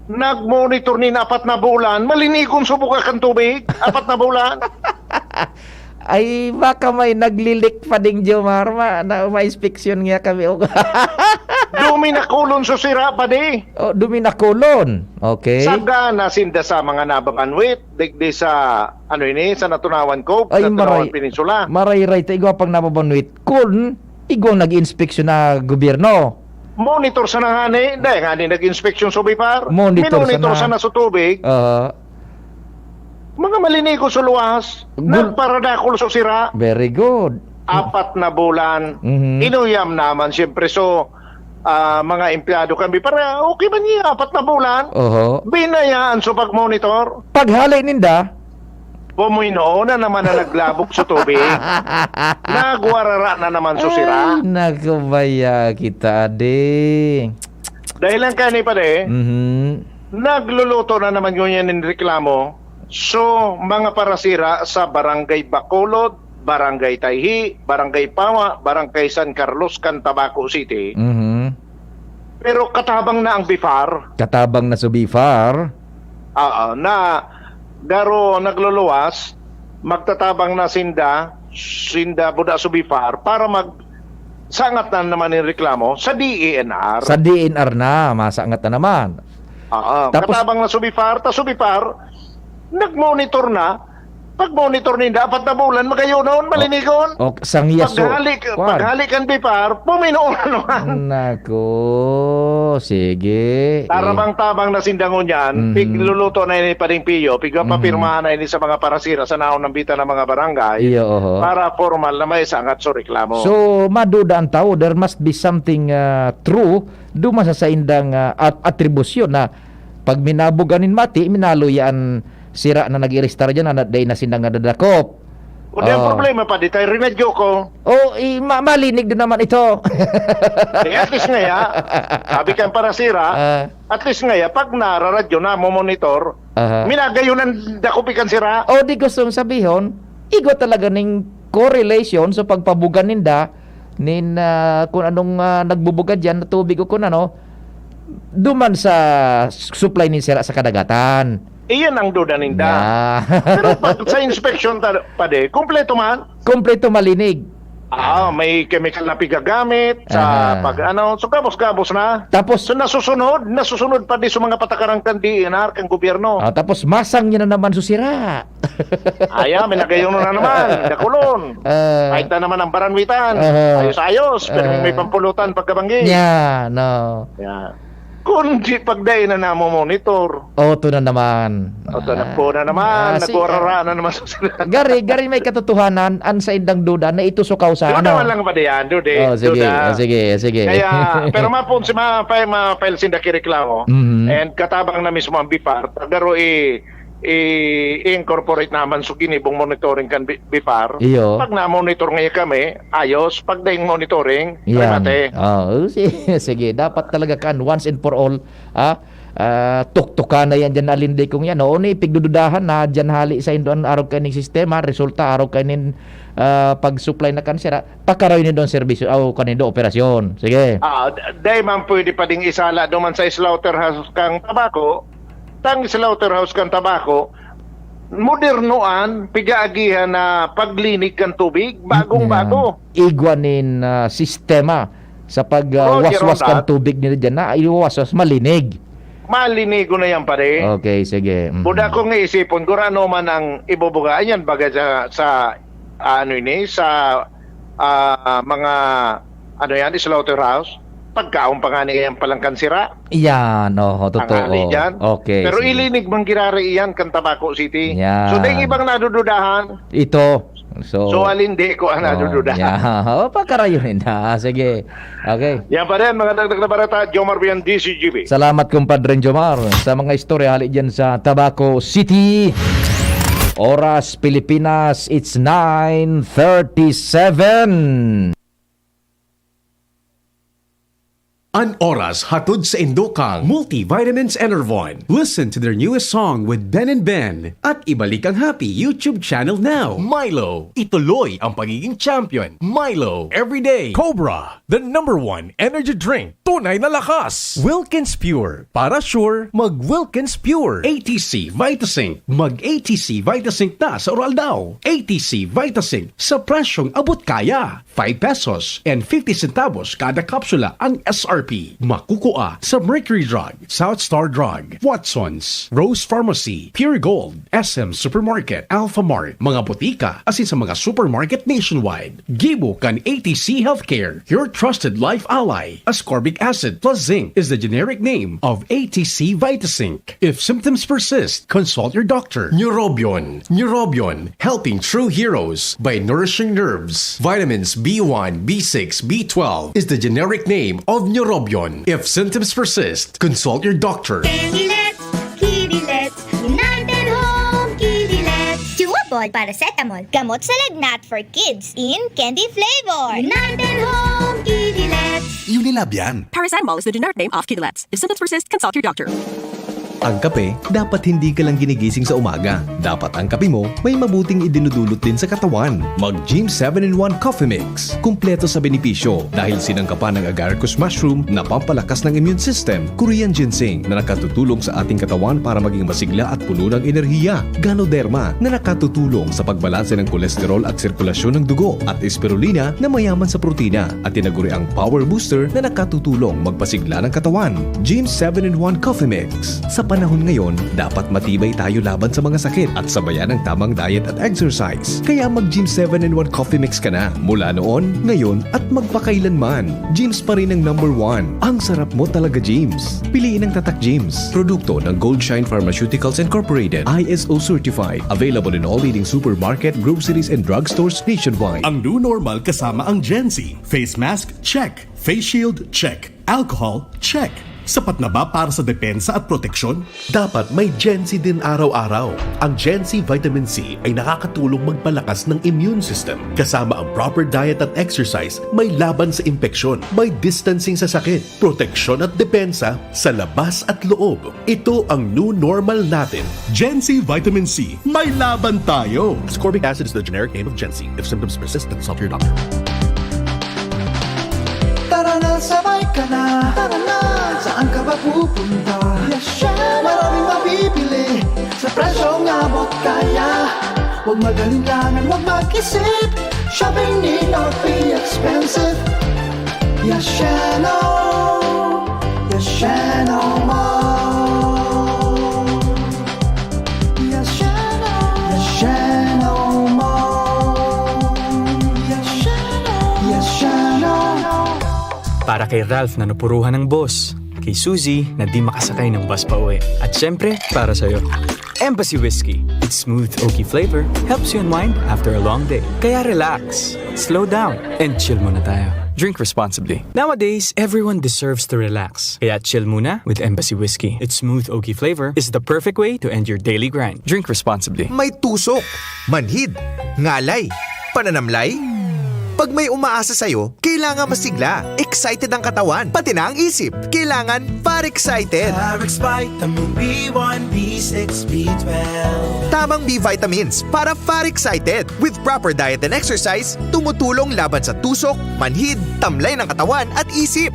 nagmonitor nin apat na bulan, malinigon so buga kan tubig, apat na bulan. Ay, baka may naglilik pa ding Jomar, ma-, na, ma-inspeksyon niya kami. Duminakulon so sira, padi. Oh, duminakulon. Okay. Sagana sinda sa mga nababanwit, digdi sa, ano ini, sa Natunawan Cove, Ay, Natunawan maray-, Peninsula. Marayray ta igwa pang nababanwit. Kun igwang nag-inspeksyon na gobyerno. Monitor sana ngani, dahil ngani nag-inspeksyon sa BIFAR. Monitor Minonitor sana. sana sa tubig. Aha. Mga malinigo sa luwas, Gul- nagparadakol sa sira. Very good. Apat na bulan, Mhm. inuyam naman, siyempre. So, ah, mga empleyado kan BIFAR, okay man niya, apat na bulan. Oho. Binayaan sa pagmonitor. Paghali ninda? Pumino na naman na naglabog sa tubig. Nagwarara na naman sa sira. Ay, naku, baya kita, adi. Dahil lang kani, pare, Mhm. nagluluto na naman ngunyan nin reklamo. So, mga parasira sa Barangay Bacolod, Barangay Tayhi, Barangay Pawa, Barangay San Carlos, kan Tabaco City. Mhm. Pero katabang na ang BIFAR. Katabang na sa BIFAR. Oo, na garo nagluluwas, magtatabang na sinda, sinda buda sa BIFAR para mag-, sangat na naman yung reklamo sa D E N R. Sa D E N R na, masangat na naman. Oo, Tapos katabang na sa BIFAR, ta sa BIFAR, nag-monitor na. Pag-monitor ninda, apat na bulan, magayonon, malinigon. O, sangya so, Paghali ka, kwan. paghali kan BIFAR, puminoon na naman. Nako, sige. Eh. Tarabang-tabang na sinda ngunyan, Mhm. pigluluto na ini pa rin piyo, pigpapapirmahan Mhm. na ini sa mga parasira sa naon ng bita ng mga barangay Iyo, oho. para formal na may sangat sa reklamo. So, maduda ang tao, there must be something, ah, true duman sa saindang, ah, at-, atribusyon na pag minabugan nin mati, minaloy an sira na nag-iristar diyan, na dai na sinda nadadakop. O, di ang Oh. problema pa, di tayo rinadyo ko. Oh, i-, ma-, malinig din naman ito. Eh, at least nga, ya. Sabi kang parasira, Ah. at least nga, ya, pag nararadyo na, mo monitor, Aha. minagayon ang dakop ikan sira. O, di gustong sabihon, igwa talaga ning correlation sa pagpabugan ninda, nin, ah, kung anong, ah, nagbubuga diyan na tubig o kung ano, duman sa s-, supply nin sira sa kadagatan. Iyan ang duda ninda. Yeah. Pero pag sa inspection ta-, padi, kompleto man. Kompleto malinig. Ah, may chemical na pigagamit sa Aha. pag-ano. So, gabos-gabos na. Tapos So, nasusunod, nasusunod pa di sa mga patakaran kan D E N R, kan gobyerno. Ah, tapos masang niya na naman susira. Aya, may nagayon na naman, dakulon. Ah. Kahit na naman ang baranwitan. Aha. Ayos-ayos, pero Ah. may pampulutan pagkabanggi. Yeah, no. Yeah. Kundi pagdai na namo monitor. Oto na naman. Oto na po na naman. Ah, si, Nagwarara ah, na naman sa sila. Gari, gari may katotohanan, an saindang duda na ito sukaw sa Duda ano? man lang ba diyan? Duda, Oh, sige, duda. oh, sige, sige. Kaya, pero mapun-, si ma-, pa-, ma-file sinda kireklamo. Mhm. And katabang na mismo ang BIFAR. Garo i-, i-, i-incorporate naman sa ginibong monitoring kan Bi-, BIFAR. Iyo. Pag na-monitor ngayon kami, ayos. Pag daing monitoring, Yan. remate. Oh, si-, sige, dapat talaga kan once and for all, ah, ah, tuktukan na yan dyan, alin di kung yan. Oo, ni pigdududahan na dyan hali sa indoan arog kay ning sistema, resulta arog kay nin, ah, pag-supply na kan sira, pakarayo nindo ang serbisyo, o kanindo operasyon. Sige. Ah, d-, dai man pwede pa ding isala duman sa slaughterhouse kang Tabaco, tang slaughterhouse kang Tabaco, modernoan, pigaagihan na paglinig kan tubig, bagong-bago. Yan. Igwa nin, ah, sistema sa pag, ah, Oo, waswas Jerome, kan Dad. tubig nila dyan na iwaswas, malinig. Malinigo na yan, pare. Okay, sige. Mhm. Buda kong iisipon, kung ano man ang ibubuga, ayan, baga sa, sa, ano ini, sa, ah, mga, ano yan, slaughterhouse. Pagkaon pa nga niya yan palang kansira. Yan, oho, Ang totoo. hali dyan. Okay, Pero sige. ilinig man girari iyan kan Tabaco City. Yan. So, dahil ibang nadududahan. Ito. So, So, alin di ko ang oh, nadududahan. yeah. Oh, pagkarayo rin na. Ah, sige. Okay. Yan pa rin, mga dagdag na barata, Jomar Bian, D C G B. Salamat, Compadre Jomar, sa mga istorya hali dyan sa Tabaco City. Oras, Pilipinas, it's nine thirty-seven. An oras hatod sa indo kang Multivitamins Enervon. Listen to their newest song with Ben and Ben. At ibalik ang Happy YouTube channel now. Milo, ituloy ang pagiging champion. Milo, everyday. Cobra, the number one energy drink. Tunay na lakas. Wilkins Pure. Para sure, mag Wilkins Pure. A T C Vitasync. Mag A T C Vitasync na sa Uraldaw. A T C Vitasync sa presyong abot kaya. Five pesos and fifty centavos kada kapsula ang S R P. Makukua sa Mercury Drug, South Star Drug, Watson's, Rose Pharmacy, Pure Gold, S M Supermarket, Alpha Mart, mga botika, asin sa mga supermarket nationwide. Gibo kan A T C Healthcare, your trusted life ally. Ascorbic acid plus zinc is the generic name of A T C Vitasync. If symptoms persist, consult your doctor. Neurobion, Neurobion, helping true heroes by nourishing nerves. Vitamins B one, B six, B twelve is the generic name of Neurobion. If symptoms persist, consult your doctor. Kinilet, Kinilet, United Home Kinilet. Chewable paracetamol, gamot sa lagnat for kids in candy flavor. United Home Kinilet. Unilab yan. Paracetamol is the generic name of Kidilets. If symptoms persist, consult your doctor. Ang kape, dapat hindi ka lang ginigising sa umaga. Dapat ang kape mo may mabuting idinudulot din sa katawan. Mag Gym seven in one Coffee Mix. Kumpleto sa benepisyo dahil sinangkapan ng agaricus mushroom na pampalakas ng immune system, Korean ginseng na nakatutulong sa ating katawan para maging masigla at puno ng enerhiya, Ganoderma na nakatutulong sa pagbalanse ng kolesterol at sirkulasyon ng dugo, at spirulina na mayaman sa protina, at tinaguriang power booster na nakatutulong magpasigla ng katawan. Gym seven in one Coffee Mix. Sa panahon ngayon, dapat matibay tayo laban sa mga sakit at sabayan ng tamang diet at exercise. Kaya mag Gym seven in one Coffee Mix ka na. Mula noon, ngayon, at magpakailanman. Gym's pa rin ang number one. Ang sarap mo talaga, Gym's. Piliin ang Tatak Gym's. Produkto ng Goldshine Pharmaceuticals Incorporated. I S O certified. Available in all leading supermarket, groceries, and drugstores nationwide. Ang new normal kasama ang Gen Z. Face mask, check. Face shield, check. Alcohol, check. Sapat na ba para sa depensa at proteksyon? Dapat may Gen C din araw-araw. Ang Gen C Vitamin C ay nakakatulong magpalakas ng immune system. Kasama ang proper diet at exercise, may laban sa impeksyon, may distancing sa sakit, proteksyon at depensa sa labas at loob. Ito ang new normal natin. Gen C Vitamin C, may laban tayo! Ascorbic acid is the generic name of Gen C. If symptoms persist, consult your doctor. Tara na, sabay ka na. Tara na, saan ka ba pupunta? Yes, syempre. Maraming mabibili sa presyong abot kaya. Huwag mag-alinlangan, huwag mag-isip. Shopping need not be expensive. Yes, Sheno. Yes, Sheno Mall. Yes, Sheno. Yes, Sheno Mall. Yes, Sheno. Yes, Sheno. Para kay Ralph na napuruhan ng boss, kay Suzy na di makasakay ng bus pa uwi, at syempre, para sa'yo. Embassy Whiskey. Its smooth oaky flavor helps you unwind after a long day. Kaya relax, slow down, and chill muna tayo. Drink responsibly. Nowadays, everyone deserves to relax. Kaya chill muna with Embassy Whiskey. Its smooth oaky flavor is the perfect way to end your daily grind. Drink responsibly. May tusok, manhid, ngalay, pananamlay. Pag may umaasa sa'yo, kailangan masigla, excited ang katawan, pati na ang isip. Kailangan Far Excited. Far Excited. Vitamin B one, B six, B twelve. Tamang B vitamins para Far Excited. With proper diet and exercise, tumutulong laban sa tusok, manhid, tamlay ng katawan at isip.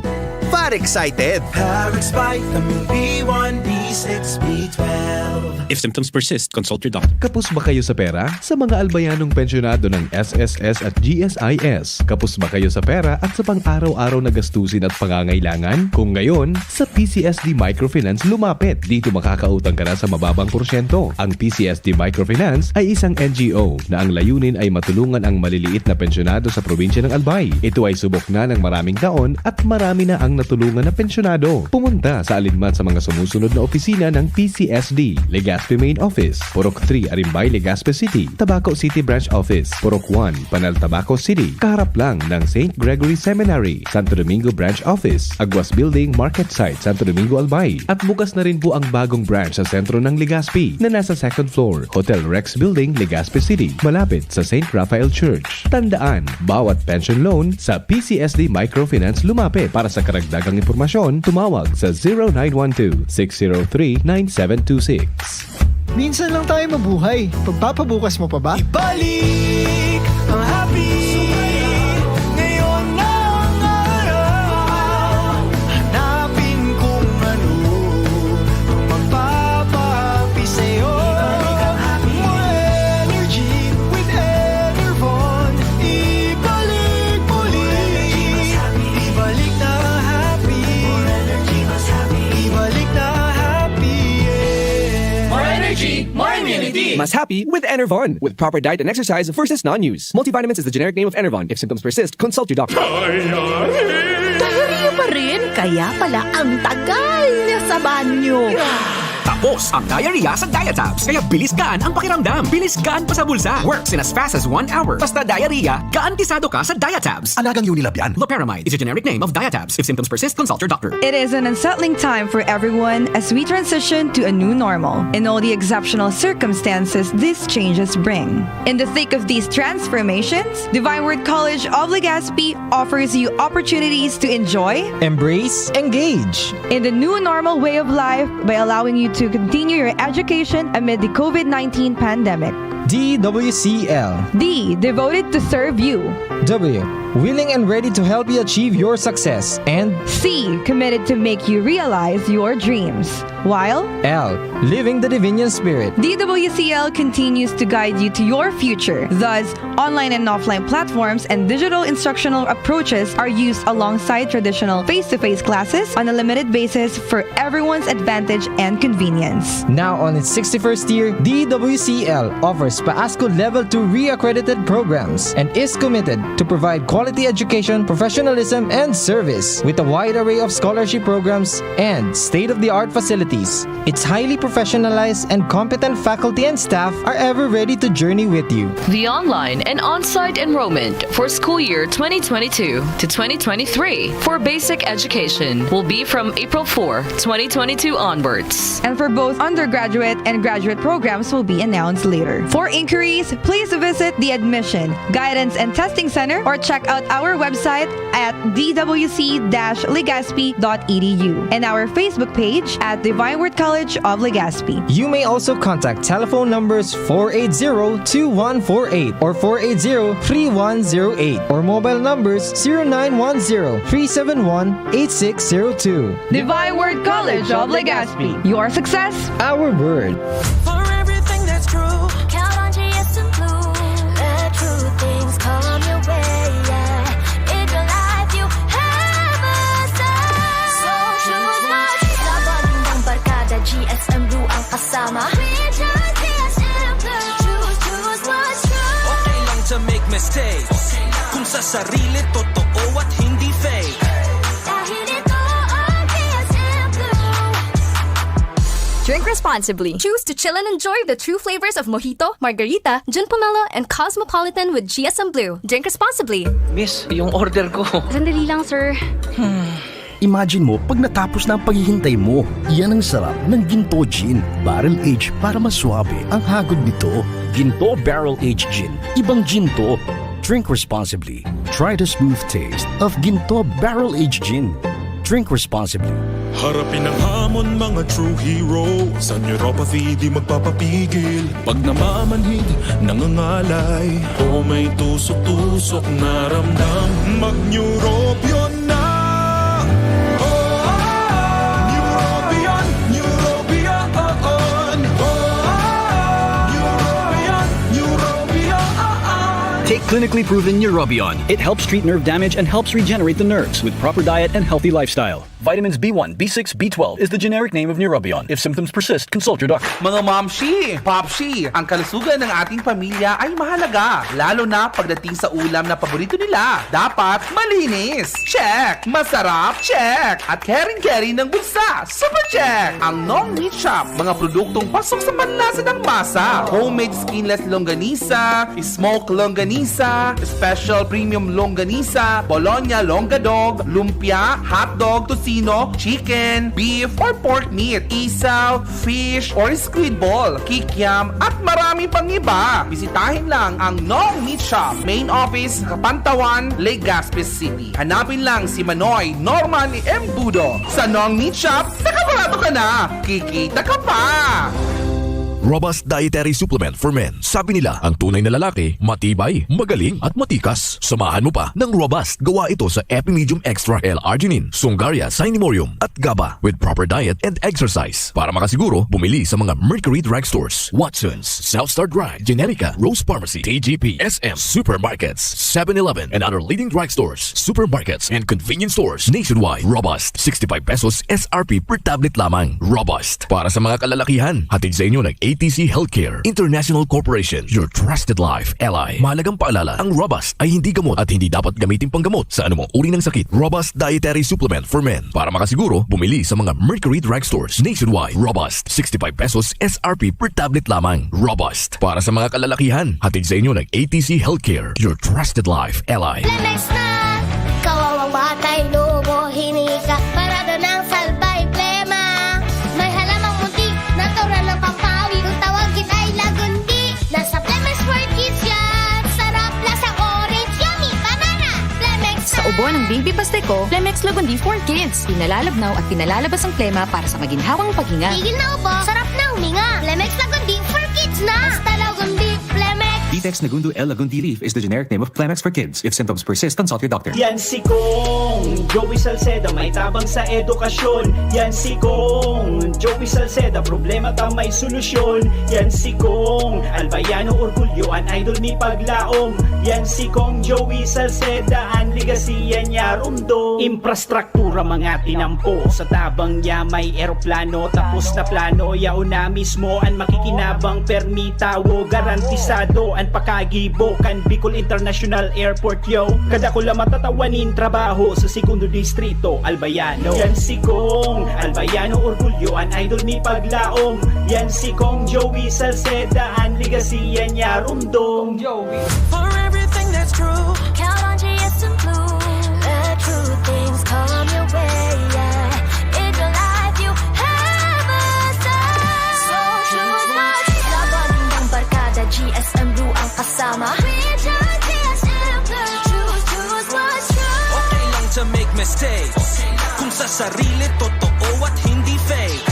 Far Excited. Far Excited. Vitamin B one, B six, B twelve. If symptoms persist, consult your doctor. Kapos ba kayo sa pera? Sa mga albayanong pensyonado ng S S S at G S I S, kapos ba kayo sa pera at sa pang-araw-araw na gastusin at pangangailangan? Kung ngayon, sa P C S D Microfinance lumapit. Dito makakautang ka na sa mababang porsyento. Ang P C S D Microfinance ay isang N G O na ang layunin ay matulungan ang maliliit na pensyonado sa probinsya ng Albay. Ito ay subok na ng maraming taon at marami na ang natulungan na pensyonado. Pumunta sa alinman sa mga sumusunod na opisina. opisina ng P C S D, Legazpi Main Office, Purok three, Arimbay, Legazpi City, Tabaco City Branch Office, Purok one, Panal, Tabaco City, kaharap lang ng Saint Gregory Seminary, Santo Domingo Branch Office, Aguas Building, Market Site, Santo Domingo, Albay. At bukas na rin po ang bagong branch sa sentro ng Legazpi na nasa second floor, Hotel Rex Building, Legazpi City, malapit sa Saint Raphael Church. Tandaan, bawat pension loan sa P C S D Microfinance lumapit. Para sa karagdagang impormasyon, tumawag sa zero nine one two, six zero three, nine seven two six. Minsan lang tayo mabuhay. Pagpapabukas mo pa ba? Ibalik ang happy. Ngayon na ang araw. Hanapin kung ano ang magpapahappy sa'yo. More energy with Enervon. Ibalik muli. Ibalik na happy. Ibalik na happy, yeah. More energy, more immunity. Mas happy with Enervon. With proper diet and exercise versus non-use. Multivitamins is the generic name of Enervon. If symptoms persist, consult your doctor. Diarrhea pa rin? Kaya pala ang tagal niya sa banyo. Tapos ang diarrhea sa Diatabs. Kaya bilis gaan ang pakiramdam. Bilis gaan pa sa bulsa. Works in as fast as one hour. Basta diarrhea, garantisado ka sa Diatabs. Alagang Unilab yan. Loperamide is a generic name of Diatabs. If symptoms persist, consult your doctor. It is an unsettling time for everyone as we transition to a new normal and all the exceptional circumstances these changes bring. In the thick of these transformations, Divine Word College of Legazpi offers you opportunities to enjoy, embrace, engage in the new normal way of life by allowing you to continue your education amid the COVID nineteen pandemic. D W C L. D, devoted to serve you. W, willing and ready to help you achieve your success. And C, committed to make you realize your dreams. While L, living the Divinian Spirit. D W C L continues to guide you to your future. Thus, online and offline platforms and digital instructional approaches are used alongside traditional face-to-face classes on a limited basis for everyone's advantage and convenience. Now on its sixty-first year, D W C L offers PAASCU Level two re-accredited programs and is committed to provide quality education, professionalism, and service. With a wide array of scholarship programs and state-of-the-art facilities, its highly professionalized and competent faculty and staff are ever ready to journey with you. The online and on-site enrollment for school year twenty twenty-two to twenty twenty-three for basic education will be from April four, twenty twenty-two onwards. And for both undergraduate and graduate programs will be announced later. For inquiries, please visit the Admission, Guidance and Testing Center or check out our website at d w c dash legazpi dot e d u and our Facebook page at Divine Word College of Legazpi. You may also contact telephone numbers four eight zero two one four eight or four eight zero three one zero eight or mobile numbers zero nine one zero three seven one eight six zero two. Divine Word College of Legazpi. Your success, our word. For everything that's true, count on G S M Blue. Let true things come your way, yeah. In your life, you have a say. So choose what's true. Sa bonding ng barkada, G S M Blue ang kasama. We choose G S M Blue. Choose, choose what's true. Okay lang to make mistakes. Kung sa sarili, totoo at hindi fake. Dahil ito ang G S M Blue. Drink responsibly. Choose to chill and enjoy the true flavors of mojito, margarita, gin pomelo, and cosmopolitan with G S M Blue. Drink responsibly. Miss, yung order ko. Sandali lang, sir. Imagine mo pag natapos na ang paghihintay mo. Yan ang sarap ng Ginto Gin. Barrel Age para mas swabe ang hagod nito. Ginto Barrel Aged Gin. Ibang Ginto. Drink responsibly. Try the smooth taste of Ginto Barrel Aged Gin. Drink responsibly. Harapin ang hamon, mga true hero. Sa neuropathy di magpapapigil. Pag namamanhid, nangangalay, o may tusok-tusok na ramdam, mag-Neurobion na! Oh, ah, Neurobion, Neurobion, oh, oh. Oh, ah, Neurobion, Neurobion, oh, oh. Take clinically proven Neurobion. It helps treat nerve damage and helps regenerate the nerves with proper diet and healthy lifestyle. Vitamins B one, B six, B twelve is the generic name of Neurobion. If symptoms persist, consult your doctor. Mga momshi, popshi, ang kalusugan ng ating pamilya ay mahalaga, lalo na pagdating sa ulam na paborito nila. Dapat malinis. Check! Masarap. Check! At caring-caring ng bulsa. Super check! Ang Nong Meat Shop, mga produktong pasok sa panlasa ng masa. Homemade skinless longganisa, smoke longganisa, special premium longganisa, Bologna longadog, lumpia, hotdog, tocino, chicken, beef, or pork meat, isaw, fish, or squid ball, kikiam, at marami pang iba. Bisitahin lang ang Nong Meat Shop, main office, Kapantawan, Legazpi City. Hanapin lang si Manoy Norman Embudo. Sa Nong Meat Shop, nakabarato ka na! Kikita ka pa! Robust Dietary Supplement for Men. Sabi nila, ang tunay na lalaki, matibay, magaling, at matikas. Samahan mo pa ng Robust. Gawa ito sa Epimedium Extra L-Arginine, Sungaria, Sinemurium, at GABA with proper diet and exercise. Para makasiguro, bumili sa mga Mercury Drugstores, Watson's, South Star Drug, Generica, Rose Pharmacy, T G P, S M, supermarkets, Seven Eleven, and other leading drugstores, supermarkets, and convenience stores nationwide. Robust, sixty-five pesos S R P per tablet lamang. Robust. Para sa mga kalalakihan, hatid sa inyo ng A T C Healthcare International Corporation, your trusted life ally. Mahalagang paalala, ang Robust ay hindi gamot at hindi dapat gamitin panggamot sa anumang uri ng sakit. Robust Dietary Supplement for Men. Para makasiguro, bumili sa mga Mercury Drugstores nationwide. Robust, sixty-five pesos S R P per tablet lamang. Robust. Para sa mga kalalakihan, hatid sa inyo ng A T C Healthcare, your trusted life ally. Lemex na! Kawawa tayo, lobo, hinika, parado ng salbay, plema. May halamang munti, natural ng pampawi, kung tawagin ay lagundi. Nasa Plemex for Kids yan! Sarap, lasang orange, yummy, banana! Plemex Sa ubo ng baby Pasteco, Plemex Lagundi for Kids. Pinalalabnaw at pinalalabas ang plema para sa maginhawang paghinga. Tigil na ubo, sarap na huminga. Plemex Lagundi for Kids na! Basta Lagundi, Plemex! Vitex Negundo L Lagundi leaf is the generic name of Plemex for Kids. If symptoms persist, consult your doctor. Yan si Kong Joey Salceda, may tabang sa edukasyon. Yan si Kong Joey Salceda, problema ta may solusyon. Yan si Kong Albayano Orgulyo, an idol mi paglaom. Yan si Kong Joey Salceda, an legacy yan niya rumdom. Infrastruktura mga tinampo, sa tabang niya may eroplano, tapos na plano, yaon na mismo an makikinabang, permi tawo, garantisado an pakagibo kan Bicol International Airport, yo. Kadakula matatawan nin trabaho sa Segundo Distrito, Albayano. Yan si Kong Albayano Orgulyo, an idol mi paglaom. Yan si Kong Joey Salceda, an legacy yan niya rumdom. For everything that's true, count on G S M Blue. Let true things come your way, yeah. In your life, you have a say. So choose what. Laban ng barkada, G S M Blue ang kasama. We choose G S M Blue. Choose, choose what's true. Okay lang to make mistakes. Kung sa sarili, totoo at hindi fake.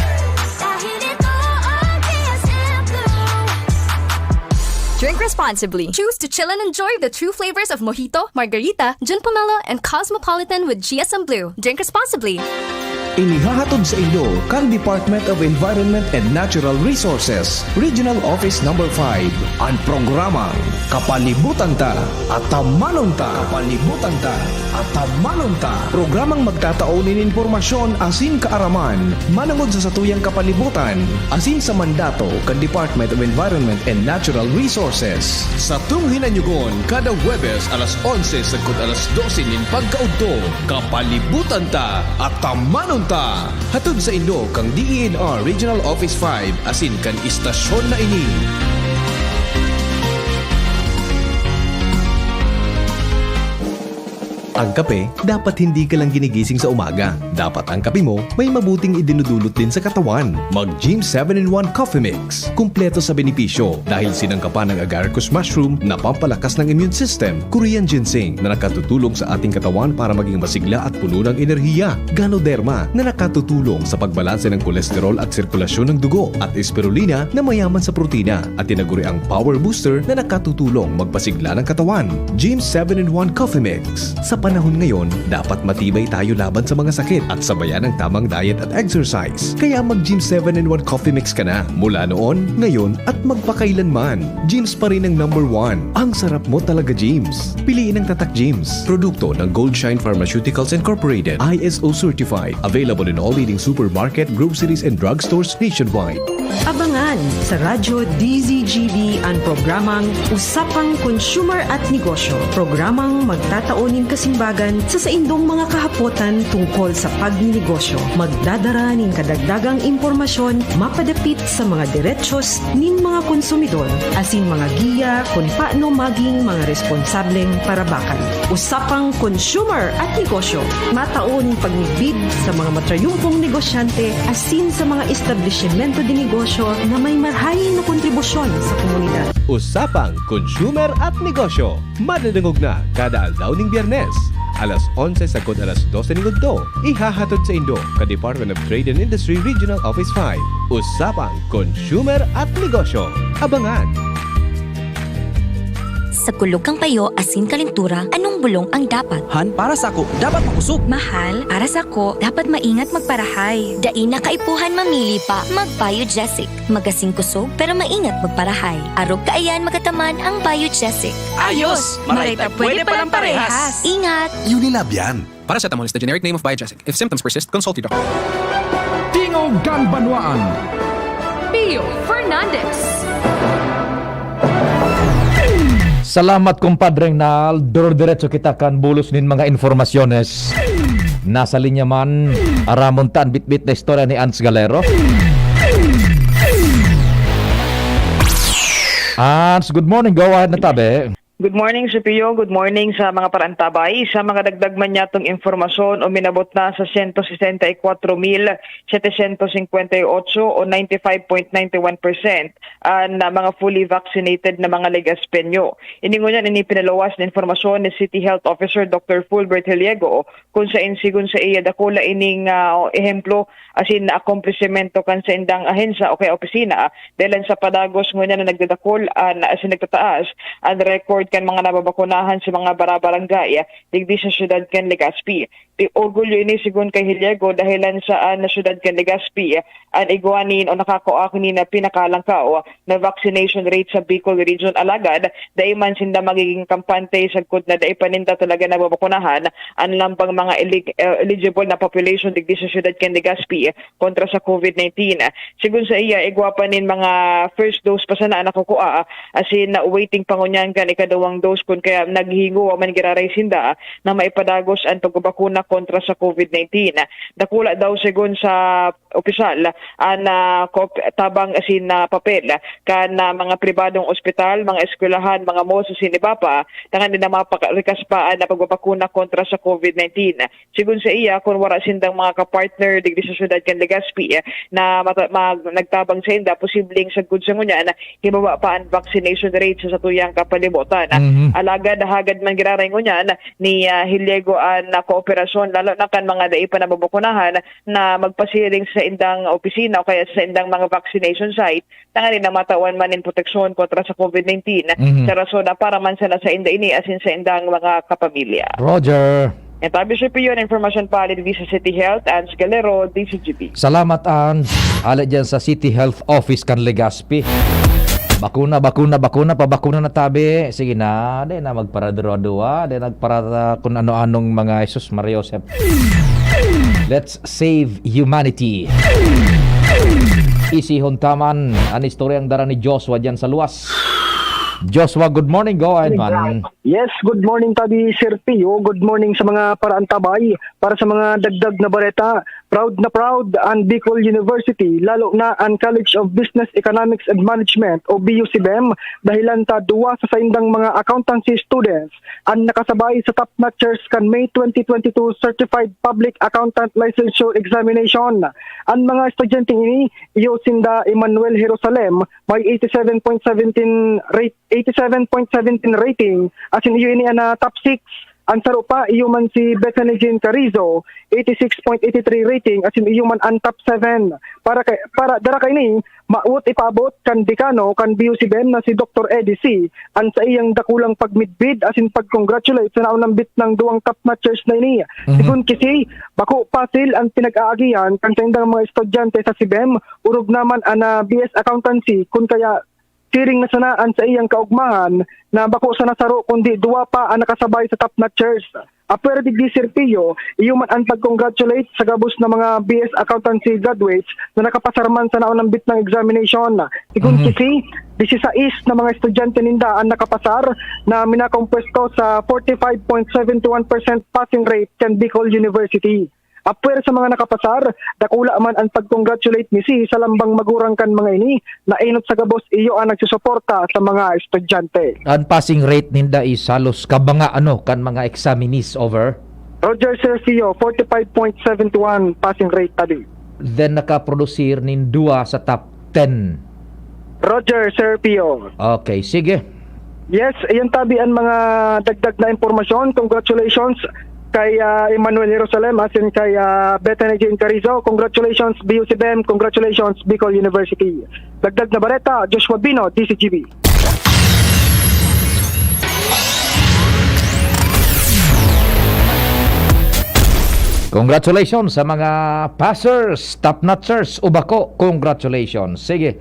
Dahil ito ang G S M Blue. Drink responsibly. Choose to chill and enjoy the true flavors of Mojito, Margarita, Gin Pomelo, and Cosmopolitan with G S M Blue. Drink responsibly. Inihahatod sa inyo kan Department of Environment and Natural Resources, Regional Office Number five, an programang Kapalibutan Ta, Atamanon Ta. Kapalibutan Ta, Atamanon Ta. Programang magtatao nin impormasyon asin kaaraman manongod sa satuyang kapalibutan asin sa mandato kan Department of Environment and Natural Resources. Satong hinanyugon kada Huwebes alas onse sagkod alas dose nin pagkaudto, Kapalibutan Ta, Atamanon Ta. Hatod saindo kan D E N R Regional Office five asin kan istasyon na ini. Ang kape, dapat hindi ka lang ginigising sa umaga. Dapat ang kape mo may mabuting idinudulot din sa katawan. Mag Gym seven in one Coffee Mix. Kumpleto sa benepisyo dahil sinangkapan ng agaricus mushroom na pampalakas ng immune system, Korean ginseng na nakatutulong sa ating katawan para maging masigla at puno ng enerhiya, Ganoderma na nakatutulong sa pagbalanse ng kolesterol at sirkulasyon ng dugo, at Spirulina na mayaman sa protina at tinaguriang power booster na nakatutulong magpasigla ng katawan. Gym seven in one Coffee Mix. Sa panahon ngayon, dapat matibay tayo laban sa mga sakit at sabayan ang tamang diet at exercise. Kaya mag-Gym seven in one Coffee Mix ka na mula noon, ngayon, at magpakailanman. Gym's pa rin ang number one. Ang sarap mo talaga, Gym's. Piliin ang Tatak Gym's. Produkto ng Gold Shine Pharmaceuticals Incorporated, I S O certified. Available in all leading supermarket, groceries, and drugstores nationwide. Abangan sa Radyo D Z G B an programang Usapang Consumer at Negosyo. Programang magtatao nin kasimbagan sa saindong mga kahapotan tungkol sa pagninegosyo. Magdadara nin kadagdagang impormasyon mapadapit sa mga derechos nin mga konsumidor asin mga giya kun paano maging mga responsableng parabakan. Usapang Consumer at Negosyo, matao nin pagmidbid sa mga matrayumpong negosyante asin sa mga establisimento de negosyo na may marahay na kontribusyon sa komunidad. Usapang Consumer at Negosyo, madadangog na kada aldaw ning Biyernes, alas onse sagkod alas dose ning udto. Ihahatod saindo kan Department of Trade and Industry Regional Office five. Usapang Consumer at Negosyo. Abangan! Sa kulog kan payo asin kalentura, anong bulong ang dapat? Han, para sako, dapat makosog. Mahal, para sako, dapat maingat magparahay. Dai na kaipuhan mamili pa, mag-Biogesic. Magasin kosog, pero maingat magparahay. Arog kaiyan magataman ang Biogesic. Ayos! Maray ta pwede palang parehas. Ingat! Unilab yan. Paracetamol is the generic name of Biogesic. If symptoms persist, consult your doctor. Tingog kan Banwaan. Pio Fernandez. Salamat, Compadre Nal. Duro-diretso kita kan bulos nin mga informasyones. Nasa linya man, aramon ta an bitbit na istorya ni Ans Galero. Ans, good morning. Go ahead na tabi. Good morning, Sir Pio. Good morning sa mga paraantabay. Sa mga dagdag man niyatong impormasyon, uminabot na sa siyento sesenta y kwatro mil setecientos cincuenta y ocho o ninety-five point nine one percent an, ah, mga fully vaccinated na mga Legazpeño. Ini ngunyan ini pinaluwas na impormasyon ni City Health Officer Doctor Fulbert Heliego, kung sain sigon sa iya dakula ining, ah, ehemplo asin akomplisimento kan saindang ahensya o kaya opisina, ah, dahelan sa padagos ngunyan na nagdadakul an, ah, asin nagtataas an record kan mga nababakunahan sa mga barabarangay, ah, digdi sa siyudad kan Legazpi. Ti-, orgulyo ini sigon kay Hiliego dahelan sa, ah, na siyudad kan Legazpi, ah, an igwa nin o nakakua nin, ah, pinakalangkaw na vaccination rate sa Bicol Region. Alagad, dai man sinda magiging kampante sagkod na dai pa ninda talaga nababakunahan an lambang mga elig-, eh, eligible na population digdi sa siyudad kan Legazpi kontra sa COVID nineteen. Sigon sa iya, igwa pa nin mga first dose pa sana an nakukua, asin na waiting pa ngunyan kan ikaduwang dose kun kaya naghihingowa man giraray sinda na maipadagos an pagbabakuna kontra sa COVID nineteen. Dakula daw sigon sa opisyal an, ah, kop-, tabang asin, ah, papel kan, ah, mga pribadong ospital, mga eskwelahan, mga malls asin iba pa, tanganing na mapakarikas pa an pagbabakuna kontra sa COVID nineteen. Sigon sa iya, kun wara sindang mga kapartner digdi sa siyudad kan Legazpi na mata-, mag-, nagtabang sainda, posibleng sagkod sa ngunyan, hibaba pa an vaccination rate sa satuyang kapalibutan. Mhm. Alagad hagad man giraray ngunyan ni, ah, Hiliego an, ah, kooperasyon, lalo na kan mga dai pa nababakunahan, na magpasiring sa saindang opisina o kaya sa saindang mga vaccination site, tanganing na matawan man nin proteksyon kontra sa COVID nineteen. Mhm. Sa rason na para man sana sainda ini asin saindang mga kapamilya. Roger. Yan tabi, Sir Pio, na impormasyon pa digdi sa City Health, Ans Galero, D Z G B. Salamat, Ans. Hale dyan sa City Health Office kan Legazpi. Bakuna, bakuna, bakuna, pabakuna na tabi. Sige na, di na magparaduro-dua, di na magpara-, kun ano-anong mga Jesus, Maria Josep. Let's save humanity. Isihon ta man an istoryang dara ni Joshua dyan sa luwas. Joshua, good morning. Go ahead, man. Yes, good morning, tabi, Sir Pio. Good morning sa mga paraantabay. Para sa mga dagdag na bareta, proud na proud an Bicol University, lalo na an College of Business, Economics and Management o B U C B E M, dahilan ta duwa sa saindang mga accountancy students an nakasabay sa top notchers kan May twenty twenty-two Certified Public Accountant Licensure Examination. An mga estudyante ini, iyo sinda Emmanuel Jerusalem, may eighty-seven point seventeen rate, eighty-seven point seventeen rating, asin iyo ini an, ah, top six An saro pa, iyo man si Bethany Jean Carrizo, eighty-six point eight three rating, asin iyo man an top seven. Para kay, para, dara kaini, mawot ipaabot kan dekano kan B U C B M na si Doktor Eddie Sy, an saiyang dakulang pagmidbid asin pag-congratulate sa naunambit nang duwang top notchers na ini. Mhm. Sigon ki Sy, bako pasil an pinag-aagihan kan saindang mga estudyante sa C B M, orog naman an, ah, B S Accountancy, kun kaya siring na sana an saiyang kaogmahan na bako sana saro kundi duwa pa an nakasabay sa top notchers. Apwera digdi, Sir Pio, iyo man an pag-congratulate sa gabos na mga B S Accountancy graduates na nakapasar man sa naunambit nang examination. Sigon Mhm. ki Sy, disisais na mga estudyante ninda an nakapasar na minakompwesto sa forty-five point seven one percent passing rate kan Bicol University. Apwera sa mga nakapasar, dakula man an pag-congratulate ni Sy sa lambang magurang kan mga ini, na enot sa gabos iyo an nagsusuporta sa mga estudyante. An passing rate ninda is halos kabanga, ano, kan mga examinees over? Roger, Sir Pio, forty-five point seven one passing rate, padi. Then nakaprodusir nin duwa sa top ten. Roger, Sir Pio. Okay, sige. Yes, iyan tabi an mga dagdag na impormasyon. Congratulations kay, ah, Emmanuel Jerusalem asin kay, ah, Bethany Jean Carrizo. Congratulations, B U C B M. Congratulations, Bicol University. Dagdag na bareta, Joshua Bino, D Z G B. Congratulations sa mga passers, top notchers, o bako. Congratulations. Sige,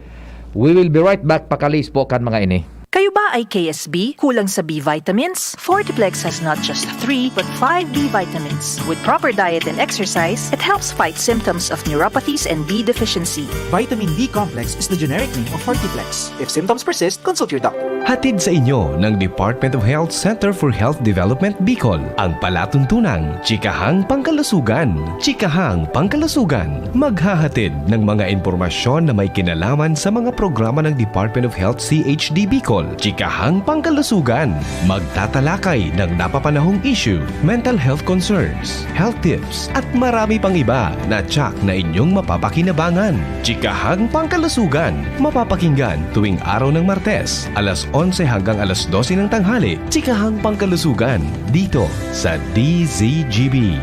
we will be right back. Pakalis po kan mga ini. Kayo ba ay K S B, kulang sa B vitamins? Fortiplex has not just three, but five B vitamins. With proper diet and exercise, it helps fight symptoms of neuropathies and B deficiency. Vitamin B complex is the generic name of Fortiplex. If symptoms persist, consult your doctor. Hatid sa inyo ng Department of Health Center for Health Development Bicol, ang palatuntunang Chikahang Pangkalusugan. Chikahang Pangkalusugan, maghahatid ng mga impormasyon na may kinalaman sa mga programa ng Department of Health C H D Bicol. Chikahang Pangkalusugan, magtatalakay ng napapanahong issue, mental health concerns, health tips, at marami pang iba na tsak na inyong mapapakinabangan. Chikahang Pangkalusugan, mapapakinggan tuwing araw ng Martes, alas onse hanggang alas dose ng tanghali. Chikahang Pangkalusugan, dito sa D Z G B.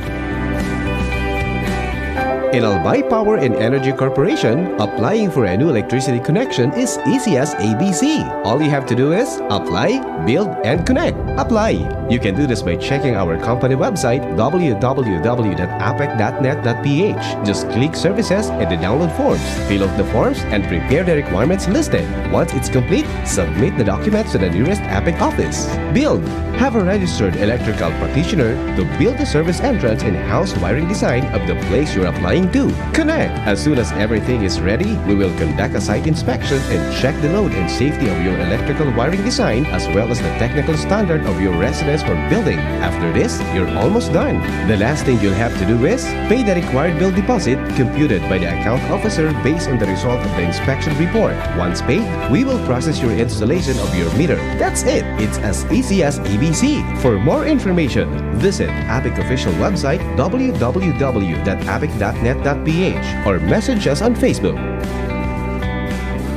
In Albay Power and Energy Corporation, applying for a new electricity connection is easy as A B C. All you have to do is apply, build, and connect. Apply. You can do this by checking our company website, w w w dot apec dot net dot p h. Just click services and the download forms. Fill out the forms and prepare the requirements listed. Once it's complete, submit the documents to the nearest APEC office. Build. Have a registered electrical practitioner to build the service entrance and house wiring design of the place you're applying to. Connect. As soon as everything is ready, we will conduct a site inspection and check the load and safety of your electrical wiring design as well as the technical standard of your residence or building. After this, you're almost done. The last thing you'll have to do is pay the required bill deposit computed by the account officer based on the result of the inspection report. Once paid, we will process your installation of your meter. That's it. It's as easy as A B C. For more information, visit APEC official website w w w dot apec dot net dot p h or message us on Facebook.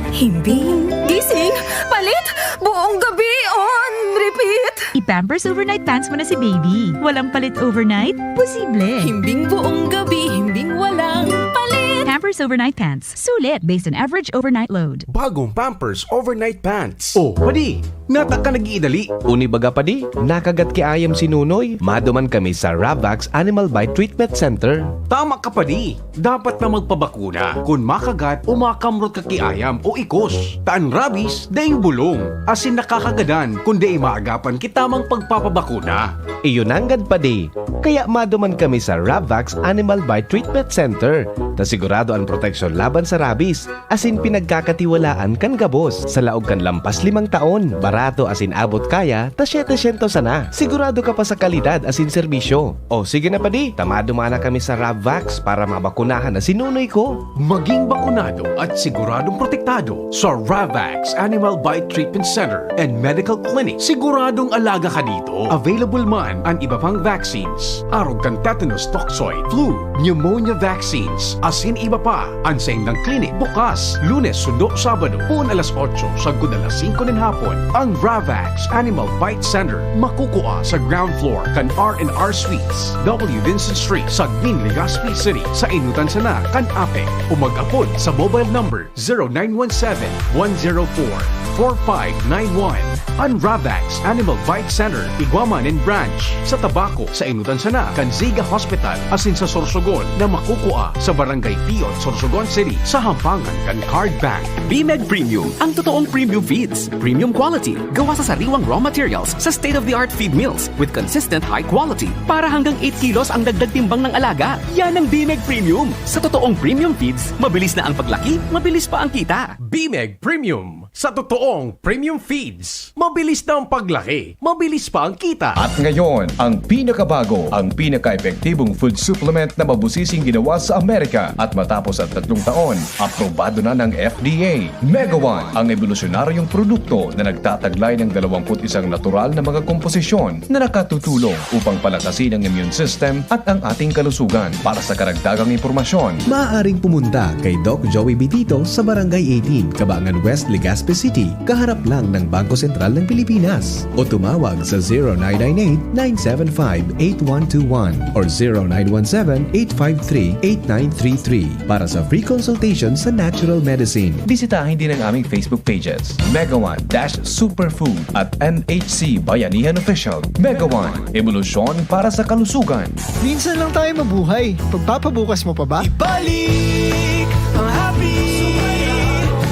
Himbing, gising, palit, buong gabi on repeat. I-Pampers Overnight Pants mo na si baby. Walang palit overnight? Posible. Himbing buong gabi, himbing walang palit. Pampers Overnight Pants. Sulit based on average overnight load. Bagong Pampers Overnight Pants. Oh, padi, nata ka nag-iidali. Uni baga, padi, nakagat ki ayam si Nunoy. Maduman kami sa Ravax Animal Bite Treatment Center. Tama ka, padi. Dapat na magpabakuna kun makagat o makamrot ka ki ayam o ikos. Ta an rabies daing bulong, asin nakakagadan kun dai maagapan ki tamang pagpapabakuna. Iyo nanggad, padi. Kaya maduman kami sa Ravax Animal Bite Treatment Center, ta sigurado an proteksyon laban sa rabies, asin pinagkakatiwalaan kan gabos. Sa laog kan lampas limang taon, barato asin abot kaya ta setecientos sana. Sigurado ka pa sa kalidad asin serbisyo. O sige na, padi, ta maduman na kami sa Ravax para mabakunahan na si Nunoy ko. Maging bakunado at siguradong protektado sa Ravax Animal Bite Treatment Center and Medical Clinic. Siguradong alaga ka dito. Available man an iba pang vaccines, arog kan tetanus toxoid, flu, pneumonia vaccines, asin iba pa. An saindang klinik bukas, Lunes sundo Sabado, poon alas otso sagkod alas singko nin hapon. Ang Ravax Animal Bite Center makukua sa ground floor kan R and R Suites, W Vincent Street, Sagmin, Legazpi City, sa enotan sana kan APEC, o mag-apod sa mobile number zero nine one seven, one zero four, four five nine one. An Ravax Animal Bite Center igwa man nin branch sa Tabaco, sa enotan sana kan Ziga Hospital, asin sa Sorsogon na makukua sa Barangay Piot, Sorsogon City, sa hampangan kan Card Bank. Bimeg Premium, ang totoong premium feeds. Premium quality, gawa sa sariwang raw materials sa state-of-the-art feed mills with consistent high quality. Para hanggang eight kilos ang dagdag timbang ng alaga. Yan ang Bimeg Premium. Sa totoong premium feeds, mabilis na ang paglaki, mabilis pa ang kita. Bimeg Premium. Sa totoong premium feeds, mabilis na ang paglaki, mabilis pa ang kita. At ngayon, ang pinakabago, ang pinaka-epektibong food supplement na mabusising ginawa sa Amerika at matapos ang tatlong taon, aprobado na ng F D A. Mega One, ang ebolusyonaryong produkto na nagtataglay ng dalawampu't isang natural na mga komposisyon na nakatutulong upang palakasin ang immune system at ang ating kalusugan. Para sa karagdagang impormasyon, maaaring pumunta kay Doc Joey Bitito sa Barangay eighteen, Kabangan West, Legazpi City, kaharap lang ng Bangko Sentral ng Pilipinas. O tumawag sa zero nine nine eight, nine seven five, eight one two one or zero nine one seven, eight five three, eight nine three three para sa free consultation sa natural medicine. Bisitahin din ang aming Facebook pages, Mega One dash Superfood at N H C Bayanihan Official. Mega One, ebolusyon para sa kalusugan. Minsan lang tayo mabuhay. Pagpapabukas mo pa ba? Ibalik ang happy.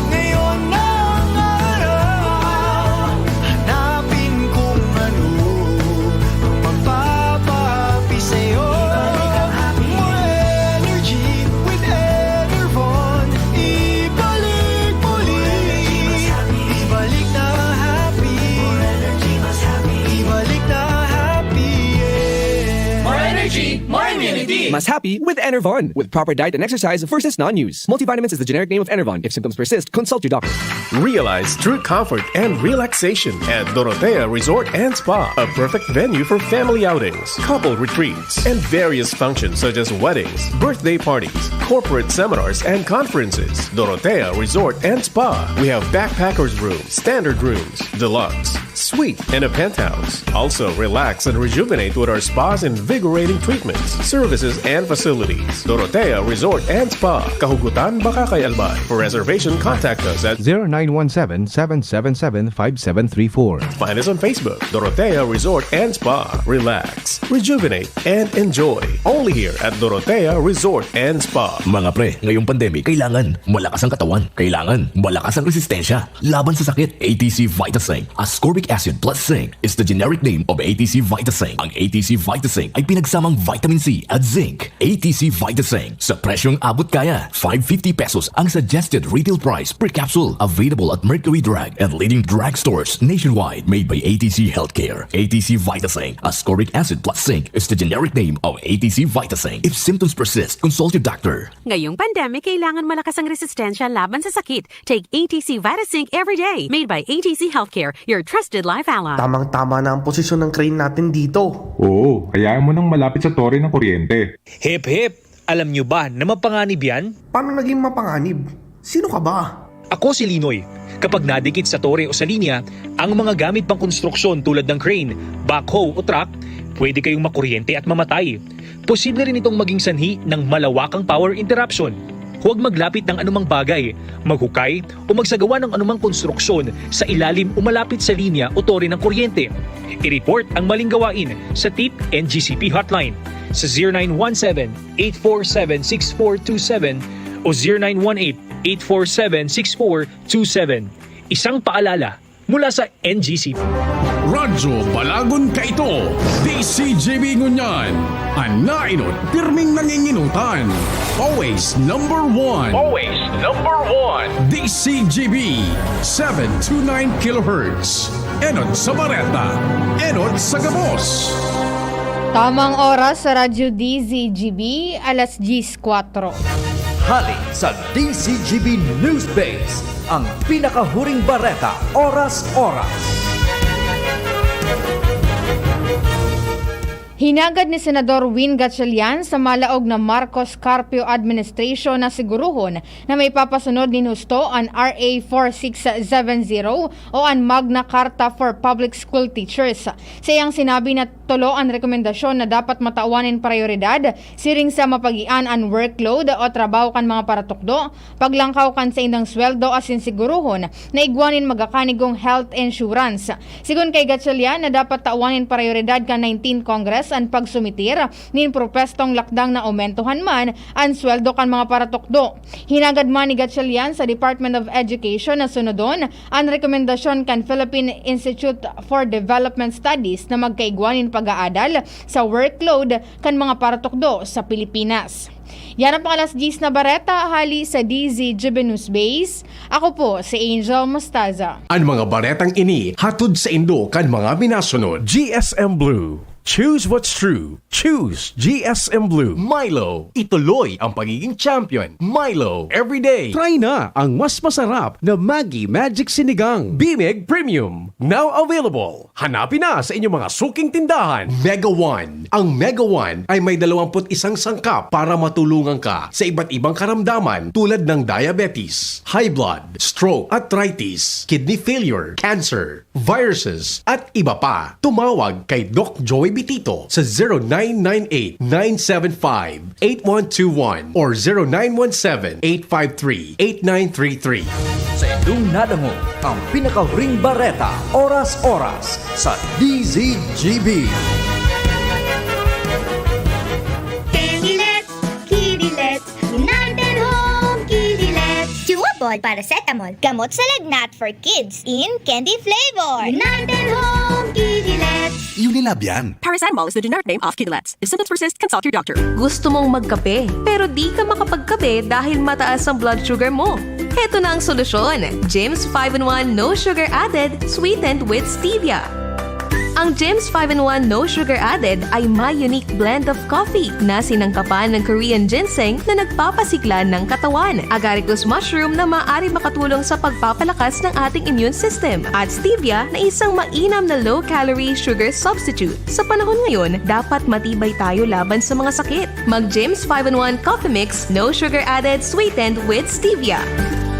Ngayon na ang araw. Hanapin kung ano ang magpapahappy sa'yo. More energy with Enervon. Ibalik muli. Ibalik na ang happy. Ibalik na ang happy, yeah. More energy, more immunity. Mas happy with Enervon. With proper diet and exercise, versus non-use. Multivitamins is the generic name of Enervon. If symptoms persist, consult your doctor. Realize true comfort and relaxation at Dorotea Resort and Spa, a perfect venue for family outings, couple retreats, and various functions such as weddings, birthday parties, corporate seminars, and conferences. Dorotea Resort and Spa. We have backpackers room, standard rooms, deluxe, suite, and a penthouse. Also, relax and rejuvenate with our spa's invigorating treatments, services, and facilities. Dorotea Resort and Spa, Kahugutan, Bacacay, Albay. For reservation, contact us at zero nine one seven, seven seven seven, five seven three four. Find us on Facebook, Dorotea Resort and Spa. Relax, rejuvenate, and enjoy. Only here at Dorotea Resort and Spa. Mga pre, ngayong pandemic, kailangan malakas ang katawan. Kailangan malakas ang resistensya laban sa sakit. A T C Vitasync, ascorbic acid plus zinc, is the generic name of A T C Vitasync. Ang A T C Vitasync ay pinagsamang vitamin C at zinc. A T C Vitasync, sa presyong abot kaya, five fifty pesos ang suggested retail price per capsule. Available at Mercury Drug and leading drugstores nationwide. Made by A T C Healthcare. A T C Vitasync, ascorbic acid plus zinc, is the generic name of A T C Vitasync. If symptoms persist, consult your doctor. Ngayong pandemic, kailangan malakas ang resistensya laban sa sakit. Take A T C Vitasync every day. Made by A T C Healthcare, your trusted life ally. Tamang-tama na ang posisyon ng crane natin dito. Oo, hayaan mo nang malapit sa tore ng kuryente. Hep, hep! Alam nyo ba na mapanganib yan? Paano naging mapanganib? Sino ka ba? Ako si Linoy. Kapag nadikit sa tore o sa linya ang mga gamit pang konstruksyon tulad ng crane, backhoe o truck, pwede kayong makuryente at mamatay. Posible rin itong maging sanhi ng malawakang power interruption. Huwag maglapit ng anumang bagay, maghukay o magsagawa ng anumang konstruksyon sa ilalim o malapit sa linya o tore ng kuryente. I-report ang maling gawain sa tip N G C P hotline sa zero nine one seven, eight four seven, six four two seven o zero nine one eight, eight four seven, six four two seven. Isang paalala mula sa N G C P. Radyo Balagon kaito, D C G B ngunyan. An nainot, pirming nanginginutan. Always number one. Always number one. D C G B, seven two nine kilohertz. Enot sa bareta, enot sa gabos. Tamang oras sa Radyo D Z G B, alas diyes kwatro. Hali sa D Z G B News Base, ang pinakahuring bareta, oras-oras. Hinagad ni Senador Win Gatchalian sa malaog na Marcos Carpio administration na siguruhon na maipapasunod nin husto an R A four six seven zero o an Magna Carta for Public School Teachers. Sa iyang sinabi na tulo an rekomendasyon na dapat matawan nin prayoridad, siring sa mapagian an workload o trabaho kan mga paratukdo, paglangkaw kan saindang sweldo asin siguruhon na igwa nin magakanigong health insurance. Sigon kay Gatchalian na dapat tawan nin prayoridad kan nineteen Congress an pagsumitir nin propwestong lakdang na aumentohan man an sweldo kan mga paratukdo. Hinagad man ni Gatchalian sa Department of Education na sunodon an rekomendasyon kan Philippine Institute for Development Studies na magkaigwa nin pag-aadal sa workload kan mga paratukdo sa Pilipinas. Yan ang pang alas diyes na bareta hali sa D Z G B News Base. Ako po si Angel Mostaza. An mga baretang ini hatod saindo kan mga minasunod. G S M Blue. Choose what's true. Choose G S M Blue. Milo. Ituloy ang pagiging champion. Milo. Every day. Try na ang mas masarap na Maggi Magic Sinigang. Bimig Premium. Now available. Hanapin na sa inyong mga suking tindahan. Mega One. Ang Mega One ay may dalawampu't isang sangkap para matulungan ka sa iba't ibang karamdaman tulad ng diabetes, high blood, stroke, arthritis, kidney failure, cancer, viruses, at iba pa. Tumawag kay Doc Joey Bitito sa zero nine nine eight, nine seven five, eight one two one or zero nine one seven, eight five three, eight nine three three. Sa indong nadangog ang pinakahuring bareta, oras-oras sa D Z G B. Candilet, Kidilets, United Home Kidilets. Chewable paracetamol, gamot sa lagnat for kids in candy flavor. United Home Kidilets. Unilab yan. Paracetamol is the generic name of Kidilets. If symptoms persist, consult your doctor. Gusto mong magkape, pero di ka makapagkape dahil mataas ang blood sugar mo? Heto na ang solusyon, Jims five in one No Sugar Added, sweetened with stevia. Ang Jims five in one No Sugar Added ay may unique blend of coffee na sinangkapan ng Korean ginseng na nagpapasigla ng katawan, agaricus mushroom na maaari makatulong sa pagpapalakas ng ating immune system, at stevia na isang mainam na low-calorie sugar substitute. Sa panahon ngayon, dapat matibay tayo laban sa mga sakit. Mag Jims five in one Coffee Mix, no sugar added, sweetened with stevia.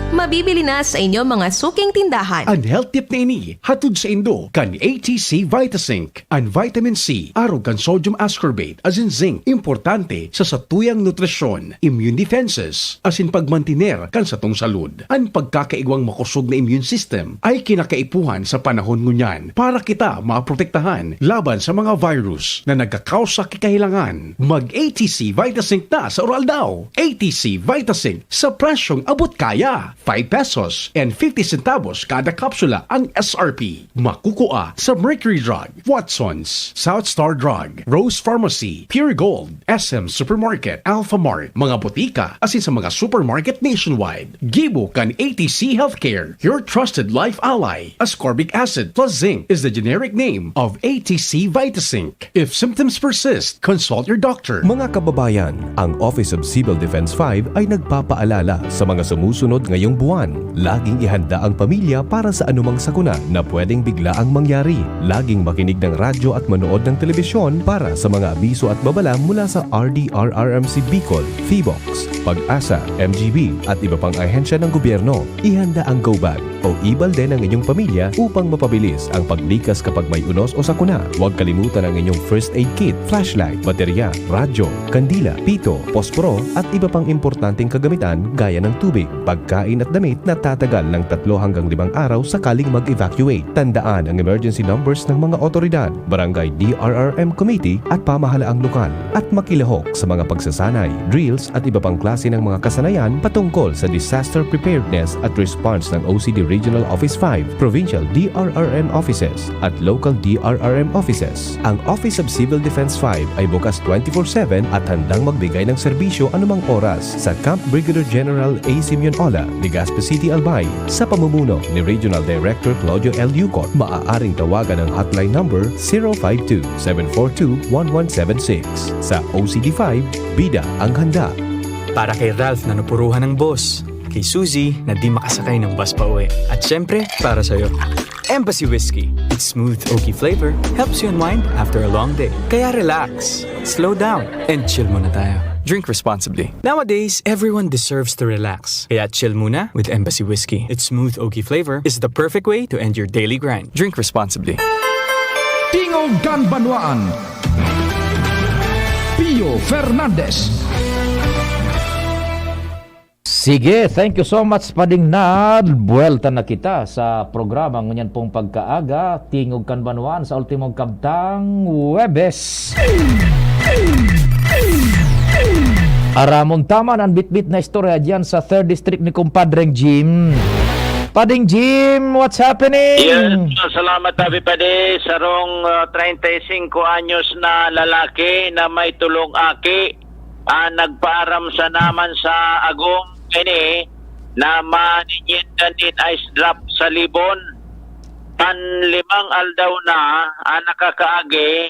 Mabibili na sa inyong mga suking tindahan. An health tip na ini, hatod saindo kan A T C Vitazinc. An vitamin C, arog kan sodium ascorbate, asin zinc, importante sa satuyang nutrisyon, immune defenses, asin pagmantiner kan satong salud. An pagkakaigwang makosog na immune system ay kinakaipuhan sa panahon ngunyan para kita maprotektahan laban sa mga virus na nagkakausa ki kahilangan. Mag A T C Vitazinc na sa Uraldaw. A T C Vitazinc sa presyong abot kaya. Five pesos and fifty centavos kada kapsula ang S R P. Makukua sa Mercury Drug, Watsons, South Star Drug, Rose Pharmacy, Pure Gold, S M Supermarket, Alpha Mart, mga botika, asin sa mga supermarket nationwide. Gibo kan A T C Healthcare, your trusted life ally. Ascorbic acid plus zinc is the generic name of A T C Vitazinc. If symptoms persist, consult your doctor. Mga kababayan, ang Office of Civil Defense five ay nagpapaalala sa mga sumusunod ngayong buwan. Laging ihanda ang pamilya para sa anumang sakuna na pwedeng biglaang mangyari. Laging makinig ng radyo at manood ng telebisyon para sa mga abiso at babala mula sa R D R R M C Bicol, Phivolcs, PAGASA, M G B, at iba pang ahensya ng gobyerno. Ihanda ang go bag o ibalde ng inyong pamilya upang mapabilis ang paglikas kapag may unos o sakuna. Huwag kalimutan ang inyong first aid kit, flashlight, baterya, radyo, kandila, pito, posporo, at iba pang importanteng kagamitan gaya ng tubig, pagkain at damit na tatagal ng tatlo hanggang limang araw sakaling mag-evacuate. Tandaan ang emergency numbers ng mga otoridad, barangay D R R M committee at pamahalaang lokal, at makilahok sa mga pagsasanay, drills at iba pang klase ng mga kasanayan patungkol sa disaster preparedness at response ng O C D Regional Office five, Provincial D R R M Offices at Local D R R M Offices. Ang Office of Civil Defense five ay bukas twenty-four seven at handang magbigay ng serbisyo anumang oras sa Camp Brigadier General A. Simeon Ola, Legazpi City, Albay, sa pamumuno ni Regional Director Claudio L. Yucot. Maaaring tawagan ang hotline number zero five two, seven four two, one one seven six. Sa O C D five, bida ang handa. Para kay Ralph na napuruhan ng boss, kay Suzy na di makasakay ng bus pauwi, at syempre, para sa'yo. Embassy Whiskey. Its smooth, oaky flavor helps you unwind after a long day. Kaya relax, slow down, and chill muna tayo. Drink responsibly. Nowadays, everyone deserves to relax. Kaya chill muna with Embassy Whiskey. Its smooth, oaky flavor is the perfect way to end your daily grind. Drink responsibly. Tingog kan Banwaan. Pio Fernandez. Sige, thank you so much, Pading Nad. Buwelta na kita sa programa ngunyan pong pagkaaga, Tingog kan Banwaan sa ultimong kabtang Huwebes. Aramon ta man an bitbit na istorya diyan sa third district ni Kumpadreng Jim. Pading Jim, what's happening? Yes, salamat, Abi Padi. Sarong, ah, treinta y cinco anyos na lalaki na may tulong aki, ah, nagpaaram sana man sa agom ini na maninda nin ice drop sa Libon. Panlimang aldaw na ang nakakaagi,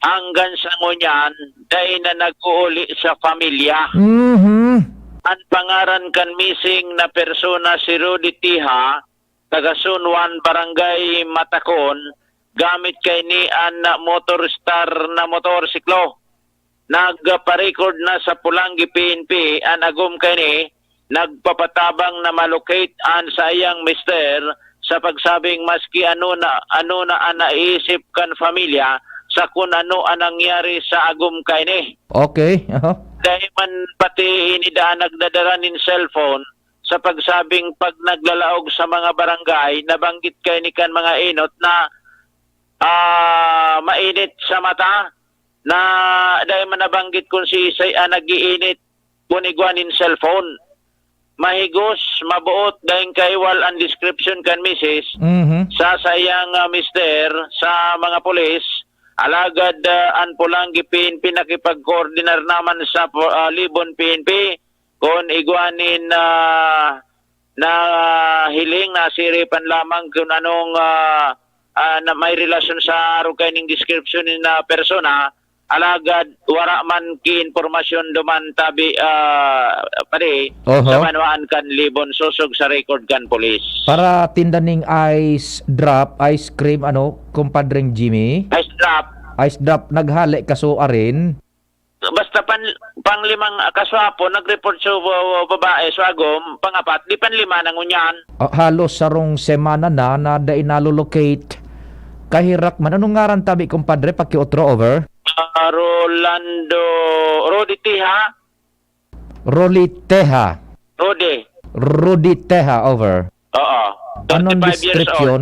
hanggang sa ngunyan, dai na nag-uuli sa pamilya. Mhm. An pangaran kan missing na persona si Rudy Tiha, taga Zone one, Barangay Matacon, gamit kaini an motor star na motorsiklo. Nagpa-record na sa Polangui P N P an agom kaini, nagpapatabang na ma-locate an saiyang mister sa pagsabing maski ano na, ano na an naisip kan pamilya sa kun ano an nangyari sa agom kaini. Okay, aha. Dai man pati ini daa nagdadara nin cellphone sa pagsabing pag naglalaog sa mga barangay, nabanggit kaini kan mga enot na, ah, mainit sa mata, na dai man nabanggit kun siisay an nag-iinit kun igwa nin cellphone. Mahigos, maboot, daing kaiwal an description kan misis Mhm. sa saiyang, ah, mister sa mga pulis. Alagad, ah, an Polangui P N P nakipagkoordinar naman sa po-, ah, Libon P N P kun igwa nin, ah, na hiling, nasiripan lamang kun anong, ah, ah, na may relasyon sa arog kaining description nin, ah, persona, alagad wara man ki impormasyon duman tabi, ah, pare, Oho. sa banwaan kan Libon sosog sa record kan pulis. Para tinda ning ice drop, ice cream, ano, kumpadreng Jimmy? Ice drop. Ice drop, naghale kaso arin? Basta pan-, panglimang kaswapon, nag-report sa, uh, babae, sa agom, pangapat, di panlima na ngunyan. Ah, halos sarong semana na, na dai nalo-locate. Kaherak man. Anong ngaran tabi, kumpadre? Pakiotro, over. Ah, Rolando, Rudy Teha. Rolly Teha. Rudy. Rudy Teha, over. Oo. Anong Thirty-five years old. Description?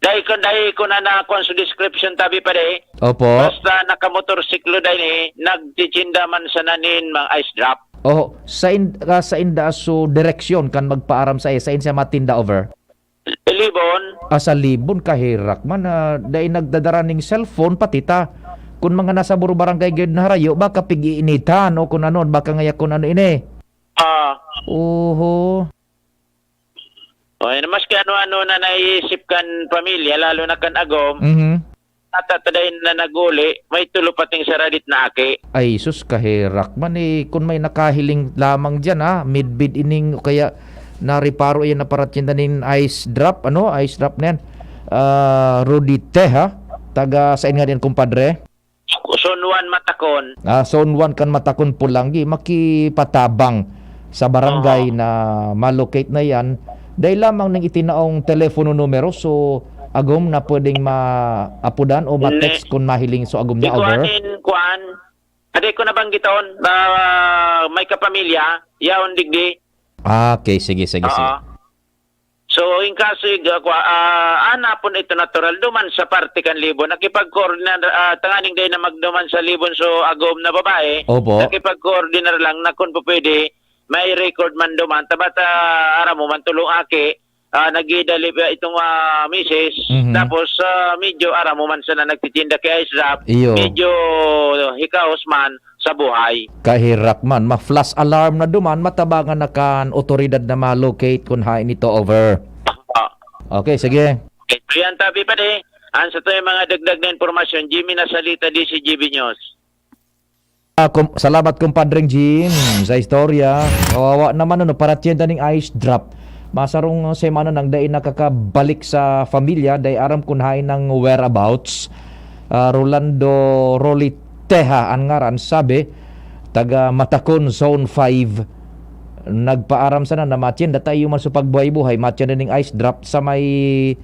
Dai ko, dai ko na nakuha sa description tabi pa, dai. Opo. Basta nakamotorsiklo dai ni, nagtitinda man sana nin mga ice drop. Oh, sa in-, ah, sa inda so direksyon kan magpaaram sa, sa insa matinda over? Libon. Ah, sa Libon, kaherak man, ah, dai nagdadara ning cellphone, pati ta. Kun mga nasa buro barangay gayud na harayo, baka pig-iinitan o kun ano, baka ngaya kun ano ini. Ah. Oho. O, yan, maski ano-ano na naiisip kan pamilya, lalo na kan agom, Mhm. at, at dahil na nag-uli, may tulo pating saradit na aki. Ay, sus, kaherak man eh. Kun may nakahiling lamang diyan, ha, midbid ining, o kaya nariparo yan na paratinda nin ice drop, ano, ice drop na yan. Ah, Rodite, ha? Taga, saan nga diyan, kumpadre? Zone one Matakon. Ah, Zone one kan Matakon, Polangui, makipatabang sa barangay Oo. na ma-locate na yan. Dahil lamang ning itinaong telepono numero, so agom na pwedeng maapodan o ma-text Hindi. kun mahiling so agom niya, Ikuan over. in, kuan. Adi ko nabanggiton, ah, may kapamilya, yaon digdi. Ah, okay, sige, sige, Oo. sige. So, in kaso, ig-, ah, kwa-, ah, ana pon ito natural duman sa parte kan Libon. Nakipag-coordinar, ah, tanganing dai na magduman sa Libon so agom na babae. Opo. Nakipag-coordinar lang na kun pwede, may record man duman. Tabat, ah, aram mo man, tulong aki, ah, nagidali pa itong, ah, misis. Mhm. Tapos, ah, medyo aram mo man sana nagtitinda kay Ice Drop. Iyo. Medyo hikaos man. sa buhay. Kaherak man, ma-flash alarm na duman, matabangan na kan otoridad na ma-locate kun haen ito, over. Ah. Okay, sige. Okay, so yan, tabi pa di. Ang sa to yung mga dagdag na impormasyon, Jimmy Nasalita, D C G B News. Ah, kum-, salamat, kumpadreng Jim, sa istorya. Kawawa naman, ano, para tiyenda ning ice drop. Masarong semana nang dai nakakabalik sa pamilya, dai aram kun haen ang whereabouts. Ah, Rolando Roliteha an ngaran, sabi, taga Matacon, Zone five. Nagpaaram sana na matyan, data iyo man sa pagbuhay-buhay, matyan na ning ice drop sa may,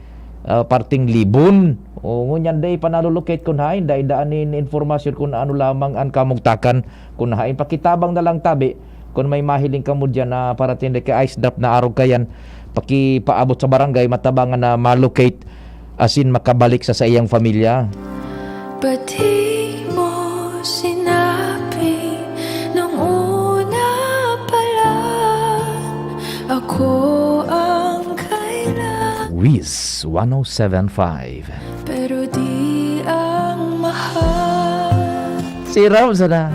ah, parting Libon. O, ngunyan dai pa nalulocate kun haen, dai daan nin informasyon kun ano lamang an kamugtakan. Kun haen, pakitabang na lang tabi. Kun may mahiling kamo diyan na parating na ka ice drop na arog kayan, pakipaabot sa barangay, matabangan na ma-locate asin makabalik sa saiyang pamilya. Ba't di mo sinabi nung una pa lang? Ako ang kailangan. Wiz one oh seven five. Pero di ang mahal. Si Ram sana.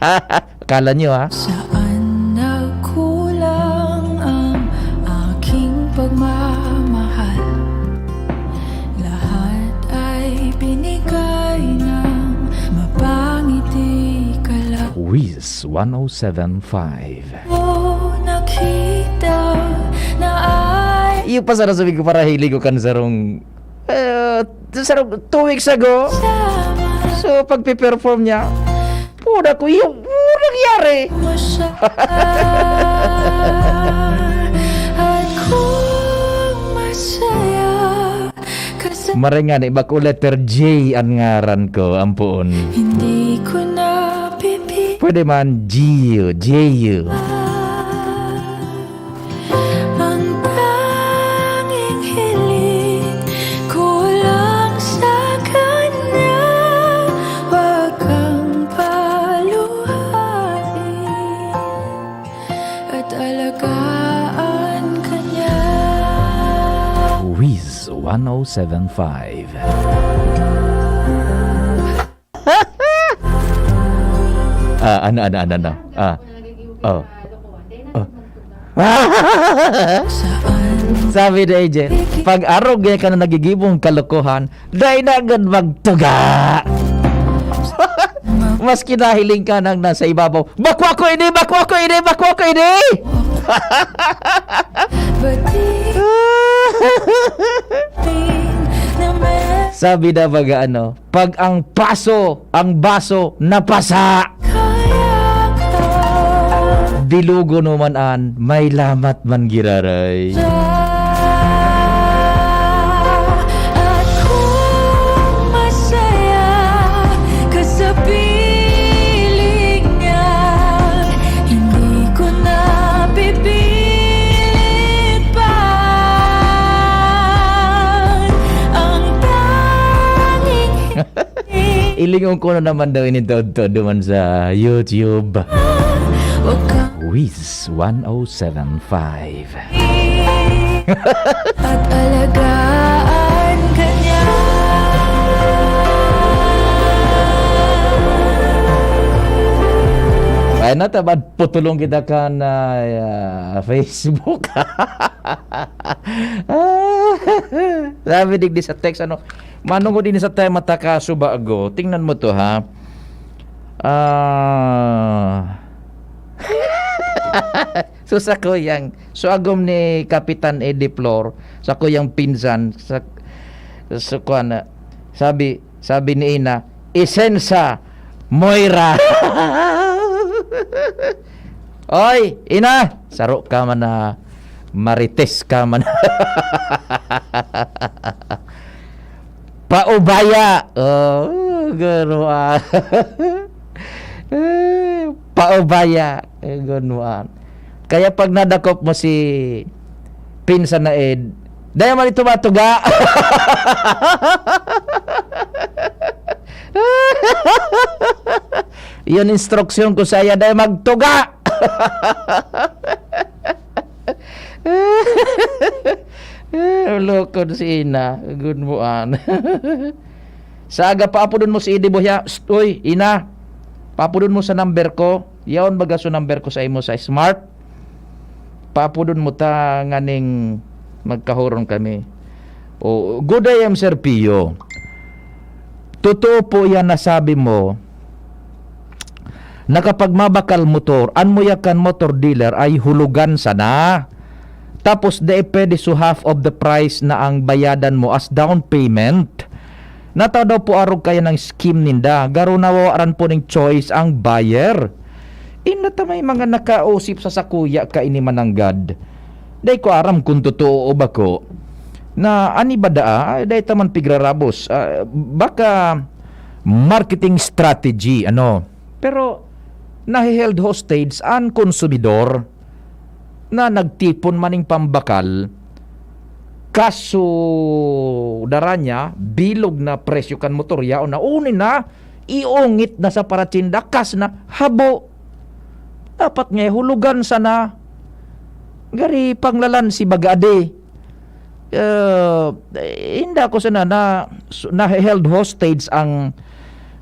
Akala nyo, ha? Saan nagkulang ang aking pagmamahal? Lahat ay binigay ng mapangiti ka lang. Wiz one oh seven five. Ko nakita na ay Iyo pa sana sabi ko para hiling ko kan sarong, eh, sarong two weeks ago. So, pagpe-perform niya, puta ko, iyo, oh, nangyari. Masya. At kung masaya ka sa Maray nga ni, bako letter J an ngaran ko, ampoon. Hindi ko na pipi- Pwede man, G U, J U. Ang tanging hiling ko lang sa kanya, wag kang paluhain at alagaan ka niya. Wiz one oh seven five. Ah, ano, ano, ano, ano? Ah. Oh. Oh. Sabi ni A J, "Pag arog ka na nagigibong kalokohan, dai na gad magtuga." Maski nahiling ka nang nasa ibabaw, "Bako ako ini! Bako ako ini! Bako ako ini!" Sabi na baga ano, "Pag ang paso, ang baso, napasa, bilugo no man an, may lamat man giraray." At kung masaya ka sa piling niya, hindi ko na pipilit pa ang tanging Ilingon ko na naman daw ini todtod duman sa YouTube. Wag ka Wiz one oh seven five. At alagaan ka niya. Ay, nataban, putulong kita kan, ah, Facebook. Sabi digdi sa text, ano, Manongod ini sa tema ta kasubago. Tingnan mo to, ha. Ah. So, sa kuyang, so, agom ni Kapitan Eddie Flor, sa kuyang pinsan, sa, sa kuwan na, sabi, sabi ni Ina, "Isensa, Moira." Oy, Ina, saro ka man na marites ka man. Paubaya. Oh, garo, ah. Eh, paubaya. Eh, garo, ah. Kaya pag nadakop mo si pinsan na Ed, dai man ito matuga. Yun instruction ko sa iya, dai magtuga. Eh, ulokon si Ina. Good mo, an. Sa aga, paapodon mo si Edi Buhya. Psst, uy, Ina. Paapodon mo sa number ko. Yaon baga so number ko sa imo sa Smart. Paapodon mo ta nganing magkahoron kami. O, good day, M. Sir Pio. Totoo po yan na sabi mo, Na kapag mabakal motor, an muya kan motor dealer ay hulugan sana. Tapos dai pwede, so half of the price na ang bayadan mo as down payment. Nataw daw po arog kaya ng scheme ninda, garo nawawaran po ning choice ang buyer. Inda ta may mga nakausip sa sakuya kaini mananggad. Dai ko aram kung totoo o bako. Na ani ba daa? Ay, dai ta man pigrarabos. Ah, baka marketing strategy, ano? Pero nahe-held hostage an konsumidor na nagtipon maning pambakal, kaso dara niya, bilog na presyo kan motor, yaon na, uni na, iungit na sa paratsinda, kas na, habo. Dapat nga hulugan sana. Gari panglalan si bagadi. Ah, inda ko sana na, na-held hostage ang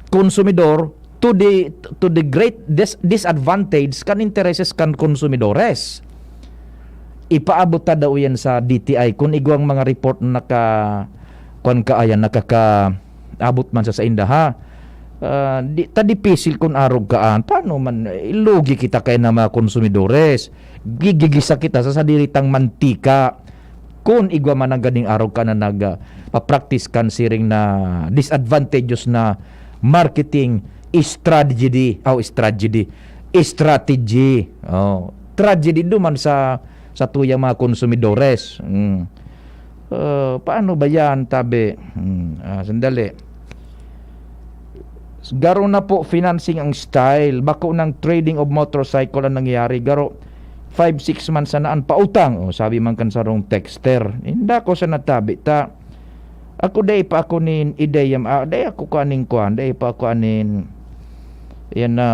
konsumidor to the, to the great dis-, disadvantage kan intereses kan konsumidores. Ipaabot ta daw yan sa D T I kun igwang mga report na naka-, kuwan ka ayan, nakakaabot man sa sainda, ha? Ah, di, ta dipisil kun arog ka, ah. Paano man, eh, lugi kita kaya na mga konsumidores? Gigigisa kita sa sadiri tang mantika. Kun igwa man ang ganing arog ka na nag, ah, pa-practice kan siring na disadvantageous na marketing strategy, oh, strategy, strategy. Oh, tragedy duman sa, sa tuyang mga konsumidores. Mm. Ah, paano ba yan, tabi? Mm, ah, sandali. Garo na po financing ang style. Bako ng trading of motorcycle ang nangyayari. Garo, five, six months na an pautang. Oh, sabi man kan sarong texter. Inda ko sa natabi ta. Ako, dai pa ako nin ideya, ah, dai ako kaning kuan, dai pa ako anin, yan na,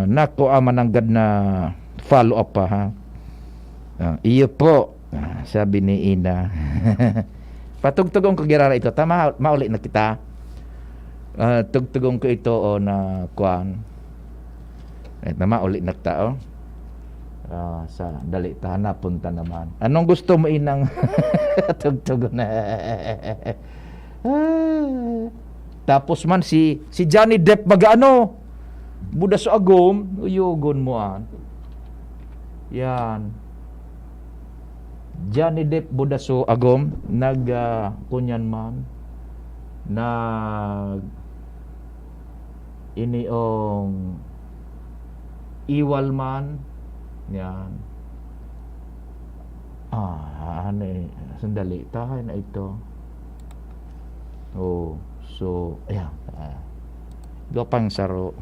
nako, ah, mananggad na follow up pa, ha? Ah, iyo po, ah, sabi ni Ina. Patugtugon ko girara ito. Tama, mauli na kita. Ah, tugtugon ko ito, o, na kuan. Eh, tama, uli na kita, oh. Ah, sa dali ta, hanapon ta naman. Anong gusto mo, Inang? Tugtugon na. Ah. Tapos man si, si Johnny Depp baga ano, buda so agom, uyogon mo an. Yan. Johnny Depp buda so agom, nag, ah, kunyan man, nag, iniong iwal man. Yan. Ah, ano eh, sandali, tahay na ito. Oh, so, ayan. Ah, duwa pang saro.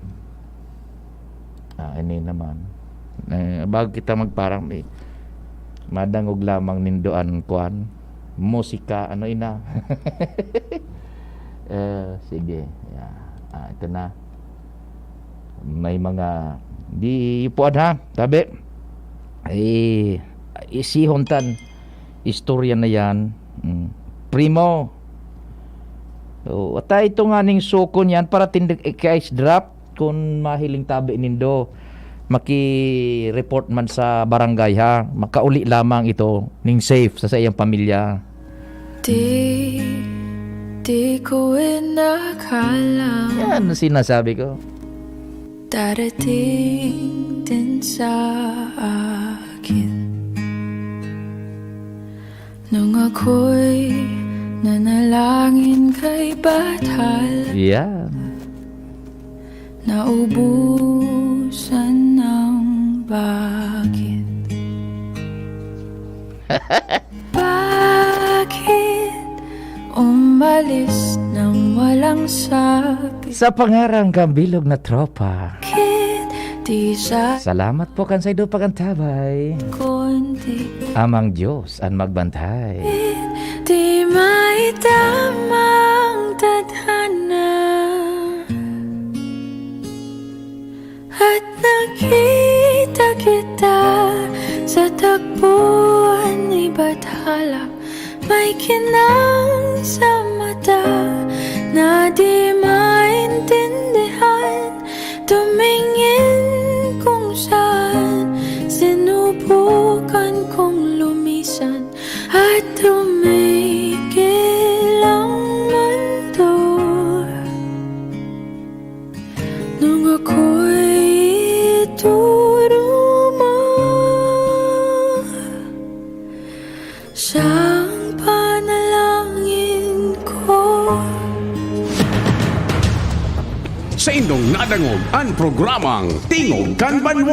Ah, ini naman. Eh, bago kita magparang, eh, madangog lamang nindo an kuan, musika, ano ina? Eh, sige. Yeah. Ah, ito na. May mga, di, ipuan ha, tabi. Eh, isihon tan istorya na yan. Mm. Primo. Oh, ata ito nga ning sukon yan, para tindig i-ice drop. Kun mahiling tabi nindo, maki-report man sa barangay, ha. Makauli lamang ito ning safe sa saiyang pamilya. Di, di ko inakala. Yan ang sinasabi ko. Darating din sa akin. Nung ako'y nanalangin kay Bathala. Yan. Naubusan ng bakit. Bakit umalis nang walang sabi? Sa pangarang kambilog na tropa. Bakit di sa Salamat po kan saindo pagantabay. Kundi Amang Diyos an magbantay. Di maitamang tadhana. At nakita kita sa tagpuan ni Bathala. May kinang sa mata na di maintindihan. Tumingin kung saan sinubukan kong lumisan at tumigil ang mundo. Nung ako'y An programang Tingog kan Banwa.